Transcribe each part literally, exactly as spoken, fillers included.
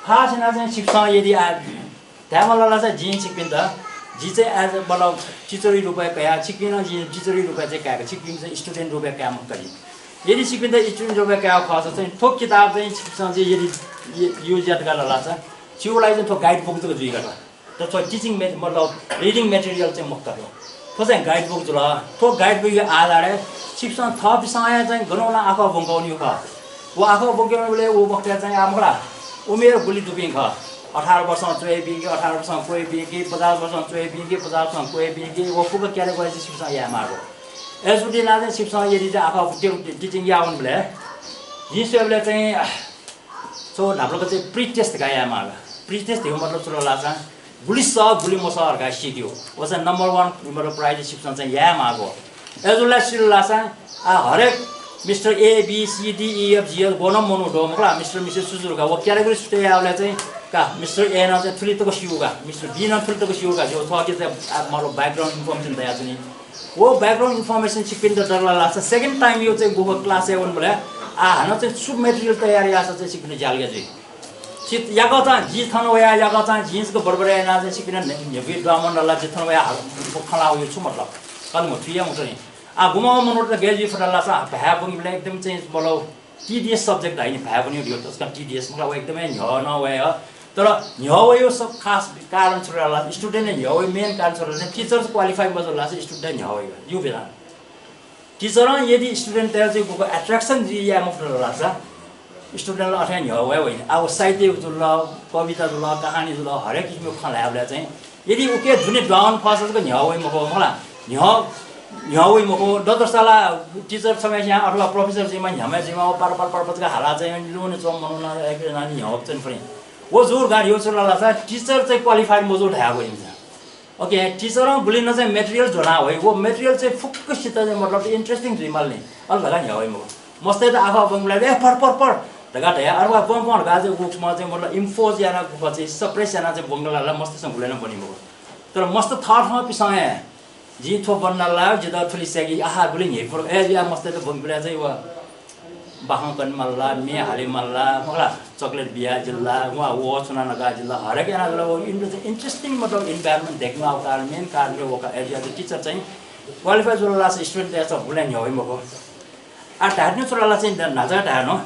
खास यानाः चाहिँ छिकपिन्सं यदि आ धायेमाल धाःसा जिं छिकपिन्त, जि चाहिँ as a मतलब टिचरया रूपय् कयाः छिकपिन्सं जिं टिचरया रूपय् चाहिँ कायेका, छिकपिन्सं student रूपय् काये मखुत जिं। यदि छिकपिन्त student रूपय् कायेगु खःसा चाहिँ थ्व किताब चाहिँ छिकपिन्सं जिं यदि use यात धाःसा छिकपिनिगु लागि चाहिँ थ्व guide book जक जुइगु खः। थ्व teaching mat मतलब reading material चाहिँ मखुत थ्व। थ्व चाहिँ guide book जुल। थ्व guide book या आधारय् छिकपिन्सं थःपिन्सं हे चाहिँ गन वनाः आखः ब्वंकावनीगु खः। व आखः ब्वंकावनीबलय् व वखतय् चाहिँ आः मखु ला, उमेर गुलि दुपिं खः। अठार वर्षं च्वय्‌पिं कि, अठार वर्षं क्वय्‌पिं कि, पचास वर्षं च्वय्‌पिं कि, पचास वर्षं क्वय्‌पिं कि, व फुक्क category चाहिँ छिकपिन्सं याये माःगु। अय्‌जूगुलिं नं चाहिँ छिकपिन्सं यदि चाहिँ आखः teaching याः वनीबलय् जिं स्वयेबलय् चाहिँ छगू न्हापालाक चाहिँ pre test धकाः याये माःगु। Pre test धइगु मतलब छु धाःसा गुलि सः गुलि मसः धकाः सीकेगु। व चाहिँ number one मतलब priority छिकपिन्सं चाहिँ याये माःगु। अय्‌जूगुलिं सिल धाःसा आ हरेक Mister A, B, C, D, E, F, G, H gun नं मनू दु मखु ला, Mister, Missus सुजु धकाः व category छुट्यायेबलय् चाहिँ का Mister A नं चाहिँ थुलि तक स्यू का, Mister B नं थुलि तक स्यू का, जो थःके चाहिँ आ मतलब background information दयाच्वनी। व background information छिकपिन्त दत धाःसा second time या चाहिँ गुगु class-य् वनेबलय् आ हानं चाहिँ छु material तयार याःसा चाहिँ छिकपिन्त ज्यालगय् जुइ। छित याकःचां जि थन वया, याकःचां जिं जक बरबरय् यानाः चाहिँ छिकपिन्त न्ह्यब्वये दुहां मन धाःसा जि थन वया खँ ल्हाः वयागु छु मतलब? कन मथुइया मथुइ। आ गुम्ह मनूत गय् जुइ फत धाःसा भाय् ब्वंकेबलय् एकदम चाहिँ मतलब tedious subject धाइ नि, भाय् ब्वनेगु धइगु तसकं tedious, मतलब व एकदमै न्ह्यः नं वये। तर न्ह्यः वइगु सब खास कारण छु धाःसा, student न्ह्यः वइगु main कारण छु धाःसा, teacher qualify मजू धाःसा student न्ह्यः वइगु। Teacher-ं यदि student-तय्‌त चाहिँ गुगु attraction जुइ याये मफुत धाःसा student ला अथे न्ह्यः वये वइ नि। अब साहित्य जुल, कविता जुल, कहानी जुल, हरेक किसिमया खँ ल्हायेबलय् चाहिँ यदि उकी जुने दुहां वने फःसा जक न्ह्यः वइ मखु, मखु ला? न्ह्यः, न्ह्यः वइ मखु। दतोसा ला teacher छम्हस्यां अथवा professor जुइमा न्ह्यम्ह जुइमा व पार पार पार पार जक हालाः चाहिँ लुने च्वंम्ह मनू नं एक न्ह्यः वइच्वने फुनि। व जूगु धइगु छु धाःसा teacher चाहिँ qualified मजू धयागु इमिसं। OK, teacher-ं गुलि नं चाहिँ material ज्वना वइ, व material चाहिँ फुक्कसित चाहिँ मतलब interesting जुइमाल नि, अले धकाः न्ह्यः वइ मखु। मस्तय्‌त आखः ब्वंकेबलय् ए पढ पढ पढ धकाः धया, अथवा ब्वं ब्वं धकाः चाहिँ उकमा चाहिँ मतलब impose यानाः गुगु चाहिँ suppress यानाः चाहिँ ब्वंकेबलय् ला मस्तय्‌सं गुबलें नं ब्वनी मखु। तर मस्त थःथःपिन्सं हे जिं थ्व ब्वना ला, जितः थुलि स्याकी, आहा, गुलि न्ह्यइपुर, ए, या मस्तय्‌त ब्वंकेबलय् चाहिँ व बाखं कनेमाल ला, म्ये हालेमाल ला, मखु ला, chocolate बियाजिल ला, वा, व छुना नकाजिल ला, हरेक यानाः जुल, व इन्ट्रे-, interesting मतलब environment दयेकेमाःगु कारण, main कारण व का, ए, या teacher चाहिँ qualify जुल धाःसा student-तय्‌सं गुबलें न्ह्यः वइ मखु। आ, धायेत्यंगु छु धाःसा चाहिँ न्हाचः धायेनु,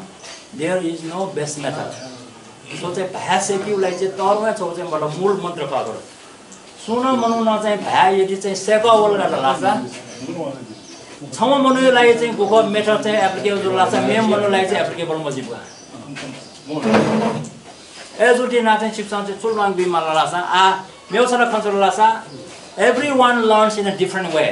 there is no best method। थ्व चाहिँ भाय् सय्‌केगु लागि चाहिँ तःधंगु हे छगू चाहिँ मतलब मूल मन्त्र खः थ्व। सुं नं मनुखं चाहिँ भाय् यदि चाहिँ सय्‌कः वल धाःसा, छम्ह मनूया लागि चाहिँ गुगु method चाहिँ applicable जुल धाःसा मेम्ह मनूया लागि चाहिँ applicable मजुइगु का। अय्‌जूगुलिं नं चाहिँ छिकपिन्सं चाहिँ छु ल्हानाः ब्वनेमाल धाःसा, आ, मेगु छता खँ छु धाःसा, everyone learns in a different way।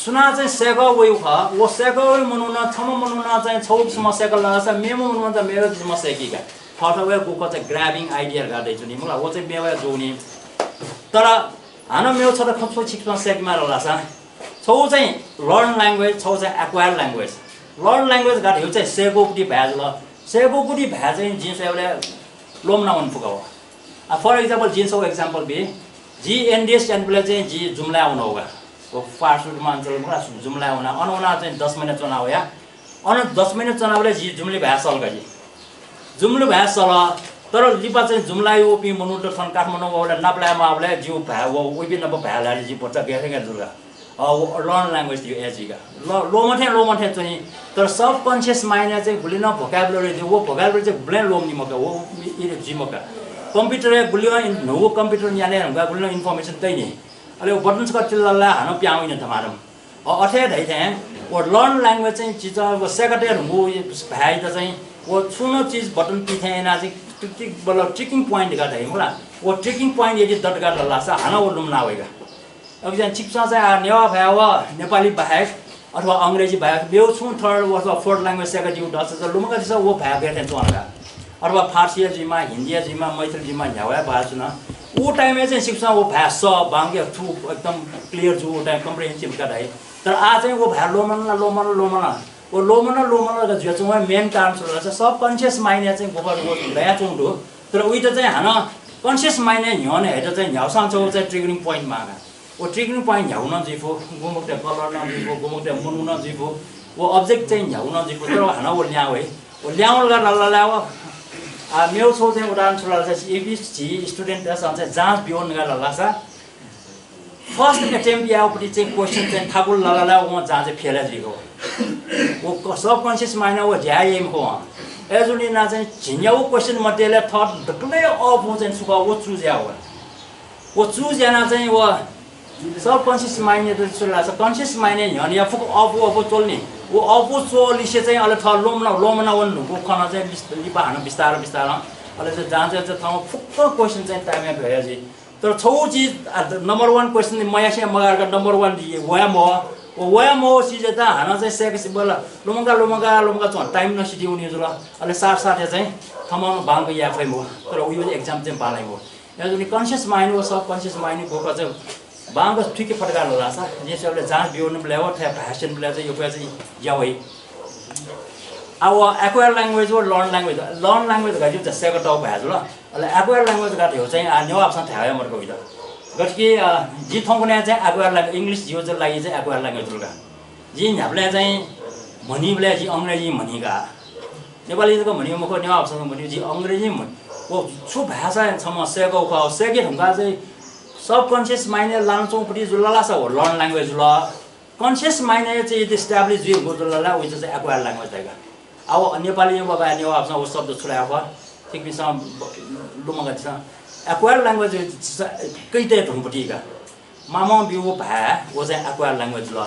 सुनां चाहिँ सय्‌कः वइगु खः, व सय्‌कः वइगु मनुखं, छम्ह मनुखं चाहिँ छगू किसिमं सय्‌कल धाःसा मेम्ह मनुखं चाहिँ मेगु किसिमं सय्‌की का। थःथःगु गुगु चाहिँ grabbing idea धकाः दइच्वनी, मखु ला, व चाहिँ मेगु हे जूगुलिं। तर हानं मेगु छता खँ छु छिकपिन्सं सय्‌केमाल धाःसा, छगू चाहिँ learn language, छगू चाहिँ acquire language। Learn language धकाः धइगु चाहिँ सय्‌कूगुति भाय् जुल। सय्‌कूगुति भाय् चाहिँ जिं स्वयेबलय् ल्वःमना वने फुक्क खः। आ, for example, जिं छगू example बी। जि NDS यानाबलय् चाहिँ जि जुम्लाय् वनागु का। व पार्श्व मध्याञ्चल मखु ला, जुम्लाय् वना, अन वनाः चाहिँ दस महिना च्वना वया। अन दस महिना च्वनाबलय् जि जुम्ले भाय् सल का जि। जुम्ले भाय् सल, तर लिपा चाहिँ जुम्लाय् वःपिं मनूत थन काठमाडौं वःबलय् नापलाये माःबलय् जिगु भाय् व, वइपिं नाप भाय् ल्हाये जि भचा गय् थें गय् जुल का। अ, व learn language धइगु अय् जुइ का। ल-, ल्वःमथें ल्वःमथें च्वनी, तर subconscious mind-य् चाहिँ गुलि नं vocabulary दु, व vocabulary चाहिँ गुबलें ल्वःमनी मखु का, व इ-, इ-, जुइ मखु का। Computer-य् गुलि नं इन-, न्हूगु computer न्याने धुंकाः गुलि नं information दइनि। अले व button छकः चिल्लाल धाःसा हानं पिहां वइनि धमाधम। अ, अथे हे धइथें व learn language चाहिँ चिज व सय्‌का तये धुंगु भाय्‌यात चाहिँ व छुं नं चिज button पीथें यानाः चाहिँ टिक टिक बल tricking point धकाः धाइ मखु ला। व tricking point यदि दत धकाः धाल धाःसा हानं व लुमना वइ का। अकिं चाहिँ छिकपिन्सं चाहिँ आ, नेवाः भाय् व नेपाली बाहेक अथवा अंग्रेजी बाहेक मेगु छुं third अथवा fourth language सय्‌का दीगु दःसा चाहिँ लुमंका दिसँ, व भाय् गथे च्वं धकाः। अथवा फारसी हे जुइमा, हिन्दी हे जुइमा, मैथिली जुइमा, न्ह्यागु हे भाय् जुल। व time-य् चाहिँ छिकपिन्सं व भाय् सः, बांलाक थू एकदम clear जू, व time comprehensive का धाइ। तर आः चाहिँ व भाय् ल्वःमन ला, ल्वःमन, ल्वःमन। व ल्वःमन, ल्वःमन जुयाच्वंगु main कारण छु धाःसा subconscious mind-य् चाहिँ गुगु व दयाच्वंगु दु। तर उइत चाहिँ हानं conscious mind-य् न्ह्यःने हयेत चाहिँ न्ह्यागुसां चाहिँ व चाहिँ triggering point माः का। व triggering point न्ह्यागु नं जुइ फु, गुम्ह गुम्ह colour नं जुइ फु, गुम्ह गुम्ह मनू नं जुइ फु, व object चाहिँ न्ह्यागु नं जुइ फु, तर हानं व ल्याहां वइ। व ल्याहां वल धाल धाःसा व, आ, मेगु छगू चाहिँ उदाहरण छु धाःसा, इपिं झी student-तय्सं चाहिँ जाँच ब्यू धकाः धाःसा first attempt याःगुपट्टि चाहिँ question चाहिँ थाकुल धाःसा वं जाँचय् fail जुइगु। व subconscious mind व ज्या याइ मखु वं। अय्जूगुलिं चाहिँ झिंन्यागू question मध्ये ला थः दकलय् अःपु चाहिँ छु खः व choose याः वं। व choose यानाः चाहिँ व subconscious mind-यात छु धाःसा conscious mind-या न्ह्यःने फुक्क अःपु अःपु च्वल नि। व अःपु च्वःलिसे चाहिँ अले थः ल्वःमना ल्वःमना वने धुंकूगु खँ चाहिँ बिस-, लिपा हानं बिस्तारं बिस्तारं अले चाहिँ जाँचय् चाहिँ थःम्हं फुक्क question चाहिँ ताय्म्ह भ्यः जुइ। तर छगू चिज, आ, number one question मयासें मगाः धकाः number one वये मवः। व वये मवः चिजयात हानं चाहिँ second बल्ल लुमंका लुमंका लुमंका च्वं time नं सिधि वनी जुल। अले साथ साथय् चाहिँ थःम्हं बांलाक याये फइ मवः। तर उयो exam चाहिँ बांलाइ मवः। अय्जूगुलिं conscious mind व subconscious mind गुकथं चाहिँ बांलाक थुइके फत धकाः धाःसा, जिं स्वयेबलय् जाँच ब्यूबलय् व थथे भाय् स्यनेबलय् चाहिँ यक्व चाहिँ ज्या वइ। आ, व acquired language व learned language, learned language धकाः जिं सय्कातःगु भाय् जुल। अले acquired language धकाः धाःगु चाहिँ, आ, नेवाः भाषां धाये मते वइत। गथे कि, आ, जिं थौंकन्हय् चाहिँ acquired language, English जिगु लागि चाहिँ acquired language जुल का। जिं न्ह्याबलें चाहिँ म्हनीबलय् जिं अंग्रेजी म्हनी का। नेपाली जक म्हनी मखु, नेवाः भाषा जक म्हनी, जिं अंग्रेजी म्हनी। व छु भाषा छम्ह सय्कागु खः, सय्के धुंकाः चाहिँ subconscious mind-य् लानाच्वंगुपट्टि जुल धाःसा व learned language जुल। Conscious mind-य् चाहिँ यदि establish जुइगु जुल धाःसा उइत चाहिँ acquired language धाइ का। आ, व नेपाली व बा नेवाः भाषां व शब्द छु धाइ खः, छिकपिन्सं ब-, लुमंकादिसँ। Acquired language कइतय् धुंकूपट्टि का। मामं ब्यूगु भाय् व चाहिँ acquired language जुल।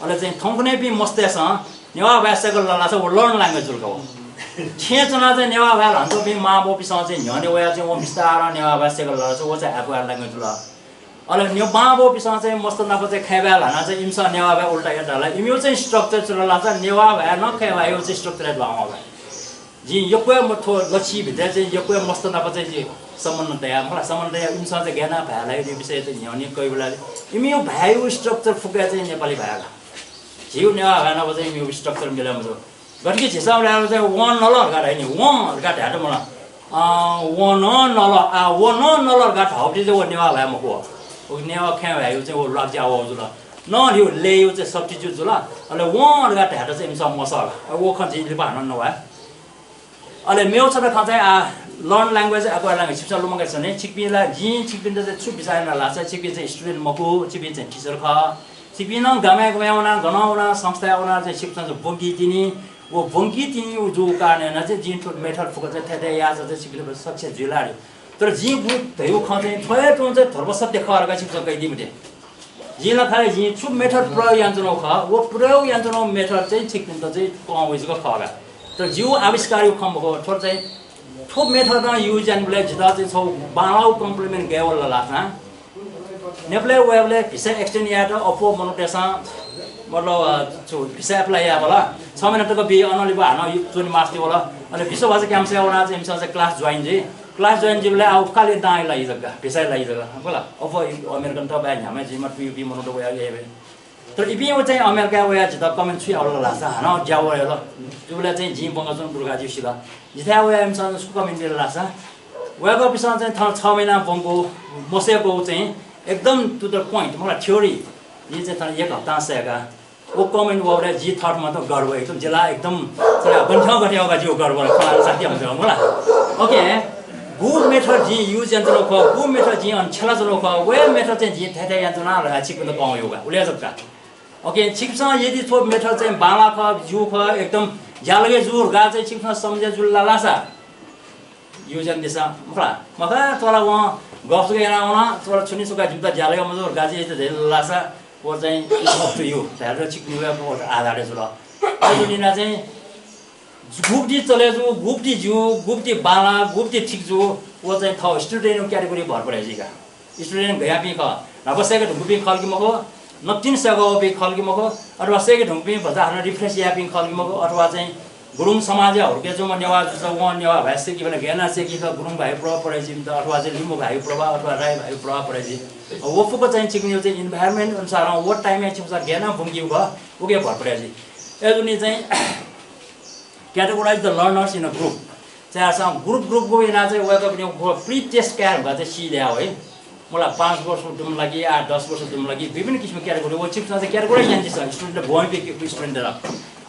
अले चाहिँ थौंकन्हय्‌पिं मस्तय्सं नेवाः भाय् सय्कल धाःसा व learned language जुल का व। छेँय् च्वनाः चाहिँ नेवाः भाय् ल्हानाच्वंपिं मांबौपिन्सं चाहिँ न्ह्यःने वयाः चाहिँ व बिस्तारं नेवाः भाय् सय्कल धाःसा व चाहिँ acquired language जुल। अले ने-, मांबौपिन्सं चाहिँ मस्त नाप चाहिँ खँय् भाय् ल्हानाः चाहिँ इमिसं नेवाः भाय् उल्टा यात धाःसा इमिगु चाहिँ structure छु धाःसा नेवाः भाय् नं खँय् भाय्‌यागु चाहिँ structure हे ल्हाः वं भाय्। जिं यक्व हे म-, थ्व लछि भित्र चाहिँ यक्व हे मस्त नाप चाहिँ जिं सम्बन्ध तया, मला सम्बन्ध तया, इमिसं चाहिँ गय् यानाः भाय् ल्हाइ धइगु विषय चाहिँ न्ह्यःने कइबलय् इमिगु भाय्‌यागु structure फुक्क चाहिँ नेपाली भाय् का। झीगु नेवाः भाय् नाप चाहिँ इमिगु structure मिले मजू। गथे कि झीसं धाःसा चाहिँ वं नल धकाः धाइ नि, वं धकाः धायेत मला। अँ, वं नं नल, आ, व नं नल धकाः धाःगुपट्टि चाहिँ व नेवाः भाय् मखु। व नेवाः खँय् भाय्‌यागु चाहिँ व ल्वाकजिया वःगु जुल। नं धइगु लय्‌यागु चाहिँ substitute जुल। अले वं धकाः धायेत चाहिँ इमिसं मसः का। अ, व खँ जिं लिपा हानं नवाये। अले मेगु छता खँ चाहिँ, आ, learned language, acquired language, छिकपिन्सं लुमंकादिसँ नि। छिकपिं ला, जिं छिकपिन्त चाहिँ छु बिचाः याना धाःसा, छिकपिं चाहिँ student मखु, छिकपिं चाहिँ teacher खः। छिकपिं नं गामय् गामय् वनाः, गनं वनाः, संस्थाय् वनाः चाहिँ छिकपिन्सं चाहिँ ब्वंकी तिनि, व ब्वंकी तिनि जूगु कारणं यानाः चाहिँ जिं थ्व method फुक्क चाहिँ थथे थथे याःसा चाहिँ छिकपिन्त success जुइ ला धइगु। तर जिं गु धयागु खँ चाहिँ थ्व हे तुं चाहिँ ध्रुव सत्य खः धकाः छिकपिन्सं कयादी मते। जिं ला खालि जिं छु method प्रयोग यानाच्वनागु खः, व प्रयोग यानाच्वनागु method चाहिँ छिकपिन्त चाहिँ कं वइ जक खः का। तर जिगु आविष्कारयागु खँ मखु, थ्व चाहिँ थ्व method नं use यानाबलय् जितः चाहिँ छगू बांलाःगु compliment गय् वल धाःसा, नेपालय् वयेबलय् visa extend यायेत अप्वः मनूतय्सं, मतलब, अ, छु visa apply यायेबलय् छ महिना तक बी, अनं लिपा हानं यु-, च्वने मास्ति वल। अले विश्व भाषा campus-य् वनाः चाहिँ इमिसं चाहिँ class join जुइ। Class join जुइबलय् आ उकाले दां लागि जग्गा, visa लागि जग्गा, मखु ला? अप्वः American त बाय् न्ह्याम्ह जुइमा तुयुपिं मनूत वयाः याइबलय्। तर इपिं व चाहिँ अमेरिकाय् वयाः जितः comment छु याः वल धाःसा, हानं ज्या वल। जुबलय् चाहिँ जिं ब्वंकाच्वनागु दुर्गाज्यू सिल। जिथाय् वयाः इमिसं छु comment बिल धाःसा, वय्कःपिन्सं चाहिँ थन छ महिना ब्वंकागु, मसय्कागु चाहिँ एकदम to the point, मखु ला, theory। जिं चाहिँ थन एक हप्तां सय्का। व comment वःबलय् जि थःत मतं गर्व, एकदम जिला एकदम थोड़ा गन्थ्यं गथे वःगु जिगु गर्व खला साथी हमसे, मखु ला। OK, गु method जिं use यानाच्वनागु खः, गु method जिं अन छ्यलाच्वनागु खः, व method चाहिँ जिं थथे थथे यानाच्वना धकाः छिकपिन्त कं वयागु का, उलि जक का। OK, छिकपिन्सं यदि थ्व method चाहिँ बांलाः खः, ज्यू खः, एकदम ज्यालगय् जू धकाः चाहिँ छिकपिन्सं सम्झे जुल धाःसा, use यानादिसँ, मखु ला? मखु, थ्व ला वं गफ जक याना वन, थ्व ला छुं नि छुं का जिमित ज्यालगय् मजू धकाः चाहिँ यदि धयादिल धाःसा, व चाहिँ up to you, धायेत छिकपिनिगु आधारय् जुल। अय्‌जूगुलिं चाहिँ गुपति चले जू, गुपति ज्यू, गुपति बांलाः, गुपति ठीक जू, व चाहिँ थः student category भर परे जुइ का। Student गयापिं खः, न्हापा सय्के धुंकूपिं खः कि मखु, नकतिनि सय्कावःपिं खः कि मखु, अथवा सय्के धुंकूपिं भचा हानं refresh याःपिं खः कि मखु, अथवा चाहिँ गुरुङ समाजय् हुर्के जूम्ह नेवाः जुजुं वं नेवाः भाय् सय्कीबलय् गय् यानाः सय्की खः, गुरुङ भाय् प्रभाव परे जुइ इमित, अथवा चाहिँ लिम्बू भाय् प्रभाव, अथवा राई भाय् प्रभाव परे जुइ। व फुक्क चाहिँ छिकपिनिगु चाहिँ environment अनुसारं व time-य् छिकपिन्सं गय् यानाः ब्वंकीगु खः, उके भर परे जुइ। अय्‌जूगुलिं चाहिँ categorize the learners in a group। चाहिँ अथेसां group group group यानाः चाहिँ वय्‌कःपिनिगु pre test काये धुंकाः चाहिँ सी दया वइ। मखु ला, पाँच वर्ष दुम्ह ला कि, आ दस वर्ष दुम्ह ला कि, विभिन्न किसिमया category, व छिकपिन्सं चाहिँ categorize यानादिसँ, student ब्वंपिं student ला।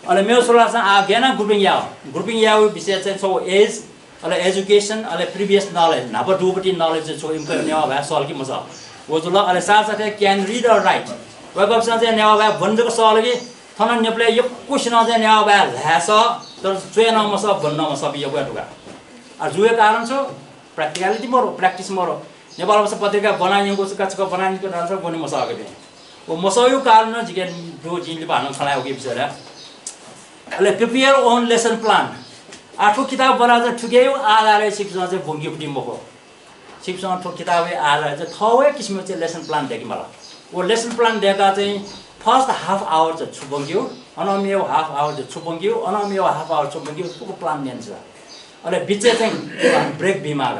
अले मेगु छु धाःसा आ गय् यानाः grouping याः, grouping यायेगु विषय चाहिँ छगू age, अले education, अले previous knowledge, न्हापा दुगुपट्टि knowledge चाहिँ छु इमिके नेवाः भाय् सःल कि मसः। व जुल, अले साथसाथै can read or write। वय्‌कःपिन्सं चाहिँ नेवाः भाय् ब्वने जक सःल कि थन नेपालय् यक्वसिनं चाहिँ नेवाः भाय् ल्हाये सः, तर च्वये नं मसः, ब्वने नं मसः, यक्व दुगु। आ, जुया कारण छु? Practicality मरु, practice मरु। नेपाल भाषा पत्रिका ब्वना न्यंकूगु, छकः छकः ब्वना न्यंकूगु धाःसा ब्वने मसःगु बी। व मसःगु कारण नं जिके दु, जिं लिपा हानं खँ ल्हाये वःगु विषय ला। अले prepare own lesson plan। आ, थ्व किताब ब्वना चाहिँ थुकिया आधारय् छिकपिन्सं चाहिँ ब्वंकेगु मखु। छिकपिन्सं थ्व किताबया आधारय् चाहिँ थःगु हे किसिमं चाहिँ lesson plan दय्‌के माल। व lesson plan दय्‌काः चाहिँ first half hour चाहिँ छु ब्वंकेगु, अनं मेगु half hour चाहिँ छु ब्वंकेगु, अनं मेगु half hour छु ब्वंकेगु, फुक्क plan न्यने। अले बिचय् चाहिँ break बीमाः।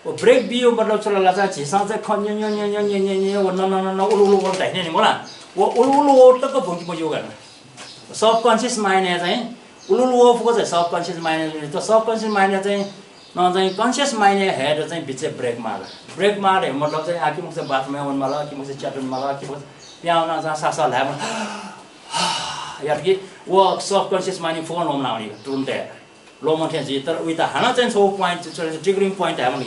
व break बीगु मतलब छु धाःसा झीसं चाहिँ खँ न्यँ, न्यँ, न्यँ, व न, न, न, न, उलु, उलु, उलु धाइ नि मला। व उलु, उलु, उलु तक ब्वंके मज्यू का। Subconscious mind-य् चाहिँ उलु, उलु, उलु फुक्क चाहिँ subconscious mind-य्, त subconscious mind-य् चाहिँ, न चाहिँ conscious mind-य् head चाहिँ बिचय् break माः। Break माः धइगु मतलब चाहिँ आ, किमुक चाहिँ bathroom-य् वने माल, किमुक चाहिँ च्यात वने माल, किमुक चाहिँ पिहां वनाः चाहिँ सासः ल्हाये माल। यात कि व subconscious mind फुक्कं ल्वःमनावनी तुरुन्तय्। ल्वःमन थें जुइ, तर उइत हानं चाहिँ छगू point, छु, triggering point धायेमाल।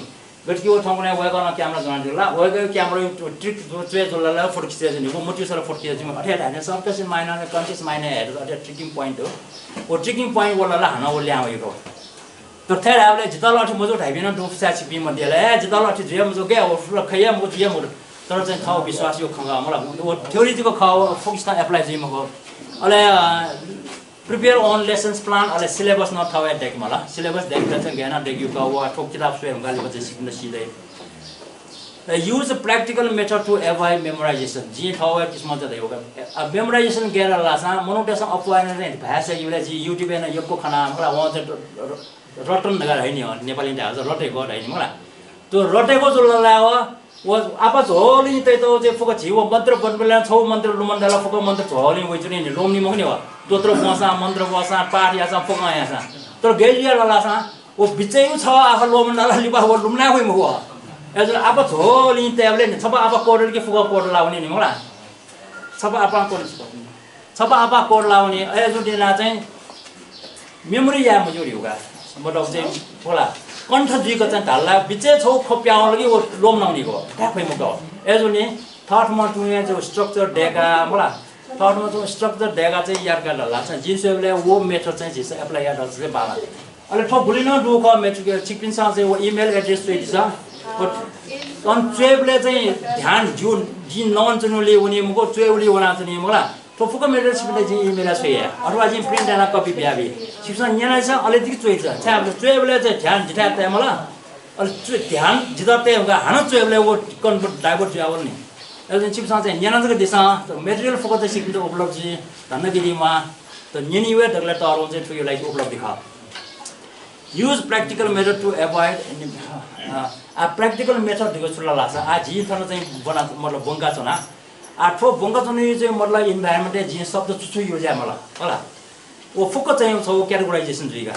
गथे कि व थौंकन्हय् वय्‌कलं camera ज्वनादिल ला, वय्‌कःया camera trick च्वय् जुल ला, photo खिचय् जुइ, व मतिइ सल photo खिचय् जुइमाः। अथे धाये नि, subconscious mind नं conscious mind-य् हे अथे triggering point दु। व triggering point वल ला हानं व ल्याहां वइगु। तर थथे धायेबलय् जितः ला अथे मजू धाइपिं नं दु, सायद छिकपिं मध्ये ला, ए, जितः ला अथे जुइ हे मजू, गय्, व फुक्क खइ हे मखु, जुइ हे मखु। तर चाहिँ थःगु विश्वासया खँ खः मला, व theory जक खः, व फुक्कसितं apply जुइ मखु। अले, अ, prepare own lessons plan, अले syllabus नं थःगु हे दय्‌के माल। Syllabus दय्‌केबलय् चाहिँ गय् यानाः दय्‌केगु का, व थ्व किताब स्वये धुंकाः लिपा चाहिँ छिकपिन्त सी दइ। Use practical method to avoid memorization। जिं थःगु हे किसिमं चाहिँ धयागु का। अ, memorization गय् यात धाःसा मनूतय्‌सं अप्वः यानाः चाहिँ भाय् सय्‌केबलय् जिं YouTube-य् नं यक्व खना, मला, वं चाहिँ र-, र-, रटन धकाः धाइ नि, नेपालीं धाःसा रटेको धाइ नि, मला। त्यो रटेको जुल ला व व आपाः झ्वलय् तयातःगु चाहिँ फुक्क झी व मन्त्र ब्वनेबलय् छगू मन्त्र लुमंकाः धाःसा फुक्क मन्त्र झ्वलय् वइच्वनी नि, ल्वःमनी मखु नि व। स्तोत्र ब्वंसां, मन्त्र ब्वंसां, पाठ याःसां, फुक्कं याःसां। तर गय् जुइ धाःसा व बिचय् छगः आखः ल्वःमंकाः धाःसा लिपा व लुमना वइ मखु व। अय्‌जूगुलिं आपाः झ्वलय् तयाबलय् नि छपा आपाः क्वदल कि फुक्कं क्वदलावनी नि मला। छपा आपाः क्वदल, छपा आपाः क्वदलावनी। अय्‌जूगुलिं यानाः चाहिँ memory याये मज्यू धइगु का। मतलब चाहिँ होला, कण्ठ जुइक चाहिँ धाल ला, बिचय् छगू खँ पिहां वल कि व ल्वःमनावनीगु, धाये फइ मखु। अय्‌जूगुलिं थःथम्हं तुं हे चाहिँ structure दय्‌काः, मला, थःथम्हं तुं structure दय्‌काः चाहिँ यात का धाल ला, चाहिँ जिं स्वयेबलय् व method चाहिँ झीसं apply यात धाःसा चाहिँ बांलाः। अले थ्व गुलि नं दु खः, मेट्रिक छिकपिन्सं चाहिँ व email address च्वयादिसँ। व अन च्वयेबलय् चाहिँ ध्यान ज्यू, जिं नवानाच्वनेगुलिं वनी मखु, च्वयेगुलिं वनाच्वनी मला। थ्व फुक्क material छिकपिन्त जिं email-य् स्वये, अथवा जिं print यानाः copy बियाबी। छिकपिन्सं न्यनादिसँ, अले दिके च्वयादिसँ। छाय् धाःसा च्वयेबलय् चाहिँ ध्यान जिथाय् तये माल। अले च्व-, ध्यान जितः तये धुंकाः हानं च्वयेबलय् व कन divert जुयावल नि। अले चाहिँ छिकपिन्सं चाहिँ न्यना जक दिसँ, त material फुक्क चाहिँ छिकपिन्त उपलब्ध जुइ, धन्न गिरी म्वाः। त न्यनी वये दकलय् तःधंगु चाहिँ थुकिया लागि उपलब्धि खः। Use practical method to avoid, a, uh, practical method धइगु छु धाःसा, आ, जिं थन चाहिँ ब्वना, मतलब, ब्वंकाच्वना। आ, थ्व ब्वंकाच्वनागु चाहिँ, मतलब, environment-य् जिं शब्द छु छु use याये माल, होला। व फुक्क चाहिँ छगू categorization जुइका।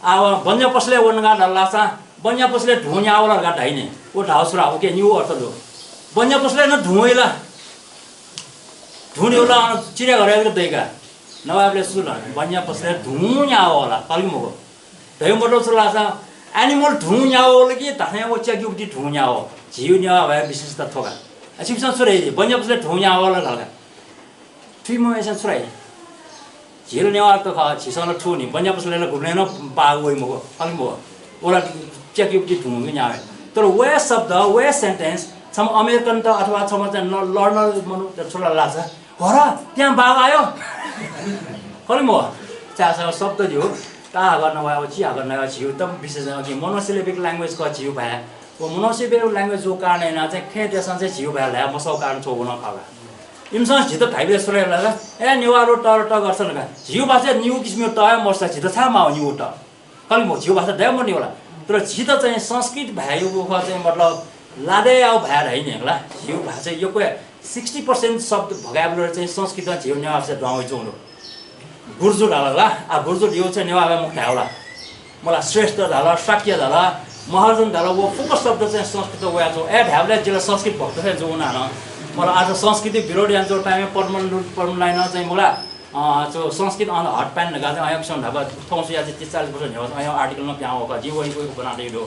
आ, व बन्या पसलय् वनागु धाःसा, बन्या पसलय् धुं न्याः वल धकाः धाइ नि। व धाःगु छु ला, उकिया निगू अर्थ दु। बन्या पसलय् नं धुं वइ ला। धुं न्याः वल, अन चिडियाघरय् दइका। नवायेबलय् छु ला, बन्या पसलय् धुं न्याः वल, खः कि मखु? धइगु मतलब छु धाःसा, animal धुं न्याः वल कि धात्थें व च्याक्युपट्टि धुं न्याः वल। झीगु नेवाः भाय्‌या विशेषता थ्व का। आ, छिकपिन्सं छु धाइ, बन्या पसलय् धुं न्याः वल धाल का। थुइम्हस्यां छु धाइ? झी ला नेवाःत खः, झीसं ला थुइ नि, बन्या पसलय् ला गुबलें नं पाः वइ मखु, खः कि मखु? व ला च्याक्युपट्टि धुं न्याः वइ। तर व हे शब्द, व हे sentence, छम्ह American-त अथवा छम्ह चाहिँ न-, learner मनूत छु धाल धाःसा, "हरा, त्यहाँ बाघ आयो।" खः कि मखु? छाय्‌धाःसा शब्द धइगु, का हाकः नवाये व ची हाकः नवाये, झीगु त विशेष कि monosyllabic language खः झीगु भाय्। व monosyllabic language जूगु कारणं यानाः चाहिँ खँय् देशं चाहिँ झीगु भाय् ल्हाये मसःगु कारण छगू नं खः का। इमिसं झीत धाइबलय् छु धाइ धाःसा, "ए, नेवाः ल्वः त, ल्वः त" गर्छन् का। झीगु भाषाय् निगू किसिमया त हे मदुसा झीत छाय् माः निगू त? खः कि मखु, झीगु भाषा दये मनि होला। तर झीत चाहिँ संस्कृत भाय्‌यागु खः चाहिँ, मतलब, लादय् याःगु भाय् धाइ नि हला। झीगु भाषाय् यक्व sixty percent शब्द भगायेबलय् चाहिँ संस्कृतं झीगु नेवाः भाषाय् दुहां वइच्वंगु दु। गुर्जु धाल ला, आ, गुर्जु धइगु चाहिँ नेवाः भाय् मखु धाये ला। मला, श्रेष्ठ धाल, शाक्य धाल, महर्जन धाल, व फुक्क शब्द चाहिँ संस्कृतं वयाच्वंगु। अय् धायेबलय् जि ला संस्कृत भक्त थें जूगु नं। मला, आः संस्कृतया विरोध यानाच्वंगु time-य् पद्मन, पद्मलाइनं चाहिँ मला अँ, जो संस्कृत अन हट प्यान्ट धकाः चाहिँ अयंक्सं न्हापा थौंसुया चाहिँ तीस चालिस वर्ष न्ह्यः चाहिँ अयं article नं पिहां वःखः, जिं वइ वइ ब्वनातयागु दु।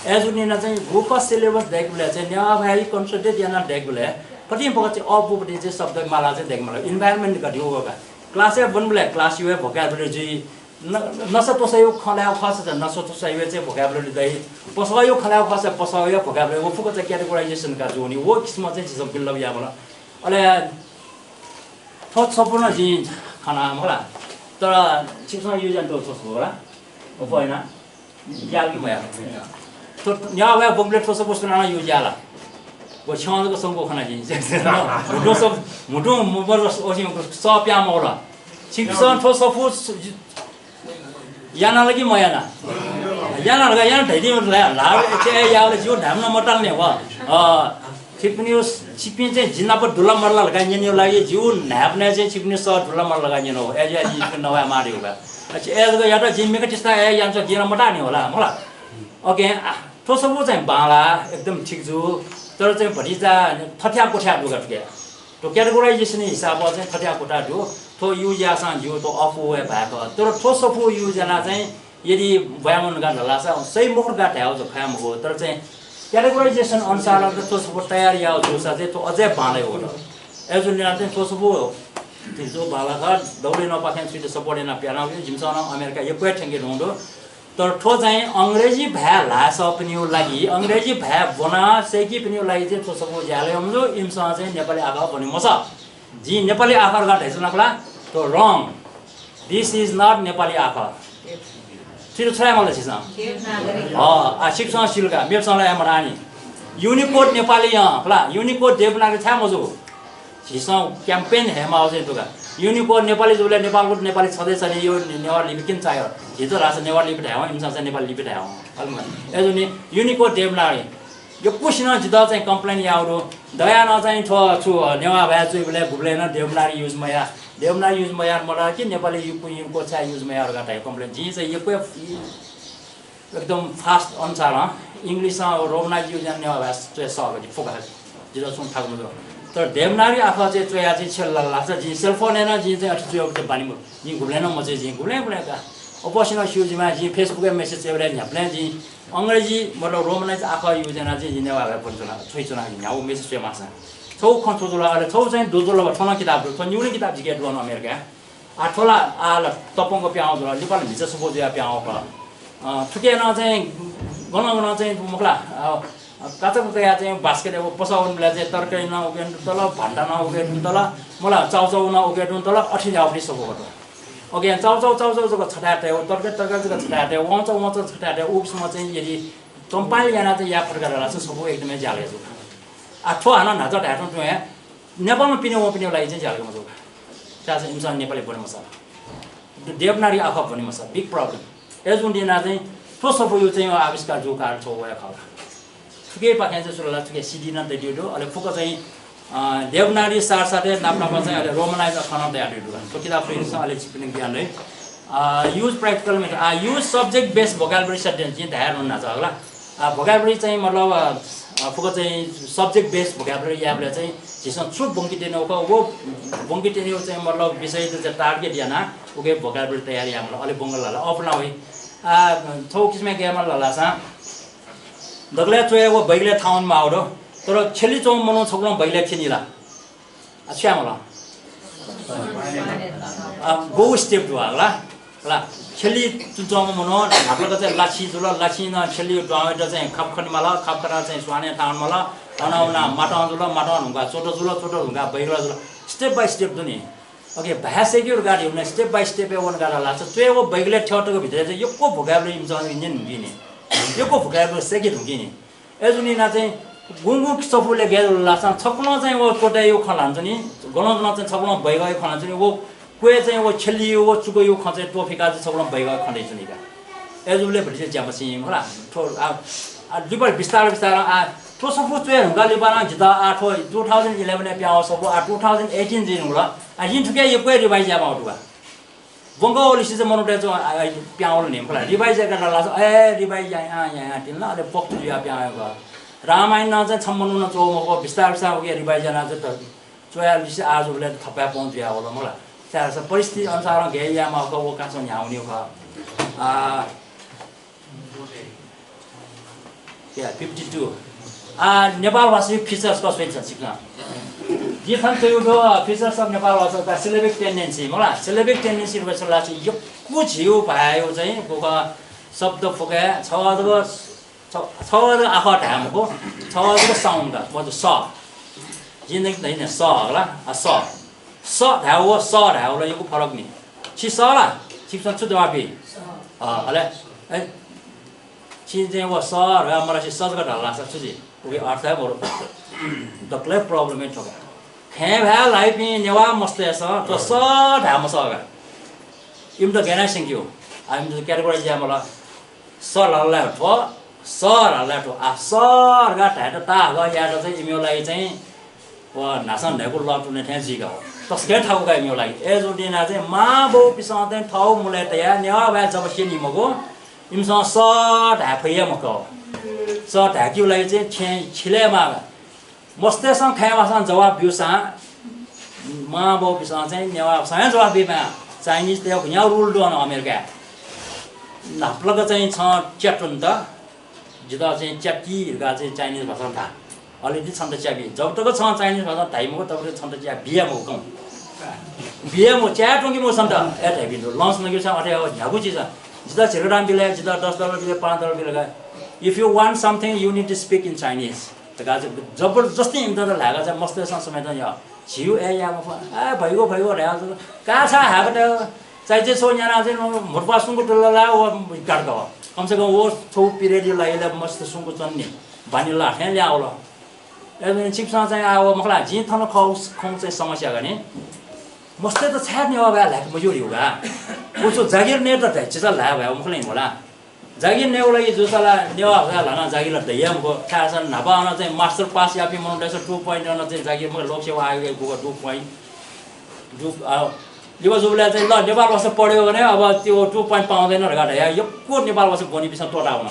अय्‌जूगुलिं नं चाहिँ गुगु syllabus दय्‌केबलय् चाहिँ नेवाः भाय् concentrate यानाः दय्‌केबलय् कतिं फुक्क चाहिँ अःपुपट्टि चाहिँ शब्द माला चाहिँ दय्‌के माल। Environment का दिउ का। Class-य् ब्वनेबलय् class-या हे vocabulary जुइ। न-, नसा त्वसाया खँ ल्हायेगु खःसा चाहिँ नसा त्वसाया चाहिँ vocabulary दइ। पसःया खँ ल्हायेगु खःसा पसःया vocabulary, व फुक्क चाहिँ categorization का जूनि। व किसिमं चाहिँ झीसं build up याये माल। अले थ्व सफू नं जिं खना मखु ला, तर छिकपिन्सं use यानातःगु थ्व सफू ला, अप्वः याना याल कि मयाल? थ्व नेवाः भाय् ब्वंबलय् थ्व सफू सुनानं use याल ला? व छ्यं जक संगु खना जिं। म्हुतुं सफू, म्हुतुं म-, म-, सः पिहां मवल। छिकपिन्सं थ्व सफू सु-, याना ला कि मयाना? याना धकाः याना धयादी मखु ला, ल्हाः, छ्यं याःबलय् जिगु न्हाय्‌पनं मताल नि व। अ, छिकपिनिगु, छिकपिं चाहिँ जि नाप दुल्ला मदुल्ला धकाः न्यनेगु लागि जिगु न्हाय्‌पनय् चाहिँ छिकपिनिगु सः दुल्ला मदुल्ला धकाः न्यनागु। अय्‌जुया जिं छिकपिनि नवाये माःगु का। अ, अय्‌जूगु यात जिं मेगु तिस्ता अय् यानाच्वना, जिं नं मताः नि व ला, मखु ला। OK, आ, थ्व सफू चाहिँ बांलाः, एकदम ठीक जू। तर चाहिँ भतिचा थथ्याः क्वथ्याः दु का थुके। थ्व categorization हिसाबं चाहिँ थथ्याः क्वथ्याः दु। थ्व use याःसां ज्यू, थ्व अःपु वये भाय् खः। तर थ्व सफू use यानाः चाहिँ यदि ब्वयाः वन धकाः धाःसा सही मखु धकाः धायेगु जक खः मखु। तर चाहिँ categorization अनुसारं त थ्व सफू तयार याःगु जूसा चाहिँ थ्व अझै बांलाइ वल। अय्‌जूगुलिं चाहिँ थ्व सफू ठीक जू, बांलाः खः, दौलय् नपाखें छुइत support यानाः पिहां वल। जिमिसं नं अमेरिका यक्व हे थ्यंके धुंकल। तर थ्व चाहिँ अंग्रेजी भाय् ल्हाःसाःपिनिगु लागि, अंग्रेजी भाय् ब्वना सय्‌कीपिनिगु लागि चाहिँ थ्व सफू ज्याला मजू, इमिसं चाहिँ नेपाली आखः ब्वने मसः। जिं नेपाली आखः धकाः धाइच्वना खला, थ्व wrong। This is not Nepali आखः। थुइत छु याये माल छिसं? देवनागरी। अँ, आ, छिकपिन्सं सिल का, मेपिन्सं ला याये मताः नि। Unicode नेपाली, अँ, खला, Unicode देवनागरी छाय् मजू? झीसं campaign हयेमाःगु चाहिँ दु का। Unicode नेपाली जूबलय् नेपालको नेपाली छँदै छनी, यो ने-, नेवाः लिपि किन चाःगु? झीत धाःसा नेवाः लिपि धायेवं, इमिसं चाहिँ नेपाली लिपि धायेवं। अले मखु। अय्‌जूगुलिं Unicode देवनागरी। यक्वसिनं जितः चाहिँ complain याःगु दु। दयानं चाहिँ थ्व छु नेवाः भाय् च्वइबलय् गुबलें नं देवनागरी use मयाः। देवनागरी use मयाः मलाः कि नेपाली यु-, Unicode छाय् use मयाः धकाः धयाः complain। जिं चाहिँ यक्व एकदम fast अनुसारं English-ं Romanized use यानाः नेवाः भाय् च्वये सःगु दु, फुक्क हे। जितः छुं थाकु मजू। तर देवनागरी आखः चाहिँ च्वयाः चाहिँ छ्यला लाल धाःसा जिं cell phone-य् नं जिं चाहिँ अथे च्वयेगु चाहिँ बानी मदु। जिं गुबलें नं मच्वये, जिं गुबलें गुबलें का। अप्वःसिनं स्यू जिमा, जिं Facebook-य् message च्वयेबलय् न्ह्याबलें जिं अंग्रेजी, मतलब Romanized आखः use यानाः चाहिँ जिं नेवाः भाय् ब्वने च्वना, च्वये च्वना, न्ह्यागु message च्वये माःसा। छगू खँ छु जुल, अले छगू चाहिँ दु जुल, थ्व नं किताब दु, थ्व निगू नं किताब जिके दुगु अन अमेरिकाय्। आ, थ्व ला, आ, ला तप्वंक पिहां वःगु जुल, लिपा ला म्हिचा सफू जुयाः पिहां वःगु खः। अ, थुके नं चाहिँ गनं गनं चाहिँ मखु ला, अ, काचाक्क तयाः चाहिँ basket-य् पसः वनेबलय् चाहिँ तरकारी नं उके धुंकल, भान्ता नं उके धुंकल, मखु ला, चाउचाउ नं उके धुंकल, अथे याःगुपट्टि सफू खः। OK, चाउचाउ, चाउचाउ जक छथाय् तये, तरकारी, तरकारी जक छथाय् तये, वंचा, वंचा छथाय् तये, उ किसिमं चाहिँ यदि compile यानाः चाहिँ याये फत धाःसा सफू एकदमै ज्याला जुल। आ, थ्व हानं न्हाचः धायेवं तुं हे नेपालमा पिने वंपिनिगु लागि चाहिँ ज्याला मजू का। छाय्‌धाःसा इमिसं नेपाली ब्वने मसः। देवनागरी आखः ब्वने मसः, big problem। अय्‌जूगुलिं यानाः चाहिँ थ्व सफूया चाहिँ आविष्कार जूगु कारण छगू व हे खः का। थुकेपाखें चाहिँ छु धाःसा थुके CD नं तयादीगु दु, अले फुक्क चाहिँ, अ, देवनागरी साथसाथै नाप नाप चाहिँ अले Romanized आखः नं तयादीगु दु का। थ्व किताब स्वइसँ, अले छिकपिनि ज्ञान दइ। अ, use practical method, अ, use subject based vocabulary sentence, जिं धयागु न्हाचः खला। अ, vocabulary चाहिँ मतलब, अ, अ, फुक्क चाहिँ subject based vocabulary यायेबलय् चाहिँ झीसं छु ब्वंके त्यनागु खः, व ब्वंके त्यनागु चाहिँ मतलब विषय चाहिँ target यानाः उके vocabulary तयार याये माल, अले ब्वंगु ला ला अःपुना वइ। आ, छगू किसिमं गय् माल धाःसा दकलय् च्वय् व बैगलय् थाहां वनेमाःगु दु, तर छ्यली च्वंम्ह मनू छकलं बैगलय् थ्यनी ला? आ, छु याये माल? आ, गु step दु आ, ला? ला, छ्यली च्वंम्ह मनू न्हापालाक चाहिँ लाछि जुल, लाछिं नं छ्यली दुहां वयेत चाहिँ खाप खने माल, खाप खनाः चाहिँ स्वानय् थाहां वने माल, अन वनाः मातं जुल, मातं धुंकाः चोट जुल, चोट धुंकाः बैगलय् जुल। Step by step दु नि। OK, भाय् सय्‌केगु धकाः धाःसा step by step-य् वने का धाःसा च्वय् व बैगलय् थ्यंतक भितरय् चाहिँ यक्व vocabulary इमिसं न्यने धुंकी नि। यक्व vocabulary सय्‌के धुंकी नि। अय्‌जूगुलिं यानाः चाहिँ गुगु सफूलय् गय् जुल धाःसा छकलं चाहिँ व चोटयागु खँ ल्हानाच्वनी, गनं गनं चाहिँ छकलं बैगःयागु खँ ल्हानाच्वनी, व क्वय् चाहिँ व छ्यलीयागु व चुकयागु खँ चाहिँ त्वःफिकाः चाहिँ छकलं बैगःयागु खँ ल्हानाच्वनी का। अय्‌जूबलय् भतिचा ज्या मछिं मखु ला। थ्व, आ, आ, लिपा बिस्तार बिस्तारं, आ, थ्व सफू च्वये धुंकाः लिपा नं जितः, आ, थ्व two thousand eleven-य् पिहां वःगु सफू, आ, two thousand eighteen जुइ धुंकल। आ, जिं थुके यक्व हे revise यायेमाःगु दु का। ब्वंक वःलिसे चाहिँ मनूतय्‌सं, आ, आ, पिहां वल नि, मखु ला, revise यायेगु धाःसा, ए, revise यायां, यायां तिनि ला, अले पोख्त जुयाः पिहां वःगु। रामायण नं चाहिँ छम्ह मनुखं च्वःगु मखु, बिस्तार बिस्तार उके revise यानाः चाहिँ त च्वयालिसे आः जूबलय् थपाय्‌पं जुयावल, मखु ला। त्यार छ, परिस्थिति अनुसार गय् याये माःगु खः, व काँचो न्ह्याः वनीगु खः। आ, या, fifty two। आ, नेपाल भाषाया features का स्वइच्छा छिकपिन्सं। जिं थन च्वयागु features of नेपाल भाषा का syllabic tendency, मला, syllabic tendency रुपय् छुं ला चाहिँ यक्व झीगु भाय्‌या चाहिँ गुगु शब्द फुकाय् छ जक छ, छ जक आखः धाये मखु, छ जक sound का, मजू स। जिं नं धइने स हला, आ, स। स धायेगु व स धायेगु ला यक्व फरक नि। छि स ला? छिकपिन्सं छु जवाफ बी? अ, अले, ए, छि चाहिँ व स धकाः मधासे स जक धाल धाःसा छु जुइ? उकिया अर्थ हे मरु। दकलय् problem हे थ्व का। खँय् भाय् ल्हाइपिं नेवाः मस्तय्‌सं थ्व स धाये मसः का। इमित गय् यानाः स्यंकेगु? आ, इमित categorise याये माल। स धाल ला थ्व, स धाल ला थ्व। आ, स धकाः धायेत ताःहाकः यायेत चाहिँ इमिगु लागि चाहिँ व न्हासं न्हय्‌कू लः तुने थें जुइगु हो। तसकं थाकु का इमिगु लागि। अय्‌जूगुलिं यानाः चाहिँ मांबौपिन्सं चाहिँ थःगु मुलय् तयाः नेवाः भाय् जब स्यनी मखु, इमिसं स धाये फइ हे मखु। स धाय्‌केगु लागि चाहिँ छेँ छिले माः। मस्तय्‌सं खँय् भाषां जवाफ ब्यूसां मांबौपिन्सं चाहिँ नेवाः भाषां हे जवाफ बी माः। Chinese-तय् न्ह्यागु rule दु अन अमेरिकाय्। न्हापालाक चाहिँ छं च्यात्वनेत जितः चाहिँ च्याकी धकाः चाहिँ Chinese भाषां धा। अले ति छन्त च्या बी। जब तक छं Chinese भाषां धाइ मखु, तब तक छन्त च्या बिया मखु कं। बिया मखु, च्या त्वंकी मखु छन्त। ए धाइपिं दु। Lunch नकेगु छं अथे न्ह्यागु चिज। जितः झिर्कादाम बिल, जितः दस dollar बिल, पाँच dollar बिल का। If you want something, you need to speak in Chinese। धकाः चाहिँ जबरजस्ती इमित ल्हायेका चाहिँ मस्तय्‌सं समेत या। झिउ ए या मफु। आ, भइगो, भइगो धायेगु। का छाय् हाय्‌कत। चाहिँ जे छौ न्याना चाहिँ नु-, म्हुतुप्वाः सुंकू तुल ला व गाड दव। कम से कम व छौ period लागि ला मस्त सुंकू चन्ने। बानी ला थें ल्यावल। ए, छिकपिन्सं चाहिँ आ, व मखला, जिं थन खौ, खौ चाहिँ समस्या गने। मस्तय्‌त छाय् नेवाः भाय् ल्हायेके मज्यू धिउ का। व छु जागिर नयेत धाइ, चिचा ल्हाये भाय्, व मखला नि होला। जागिर नयेगु लागि जूसा ला नेवाः भाय् ल्हानाः जागिर ला दइ हे मखु। छाय्‌धाःसा न्हापा अन चाहिँ master pass याःपिं मनूतय्‌सं two point अन चाहिँ जागिर मखु, लोक सेवा आयोगया गुगु two point। दु, अ, लिपा जूबलय् चाहिँ ल नेपाल भाषा पढ्यो भने अब त्यो two point पाउँदैन धकाः धया यक्व नेपाल भाषा ब्वनीपिन्सं त्वःता वन।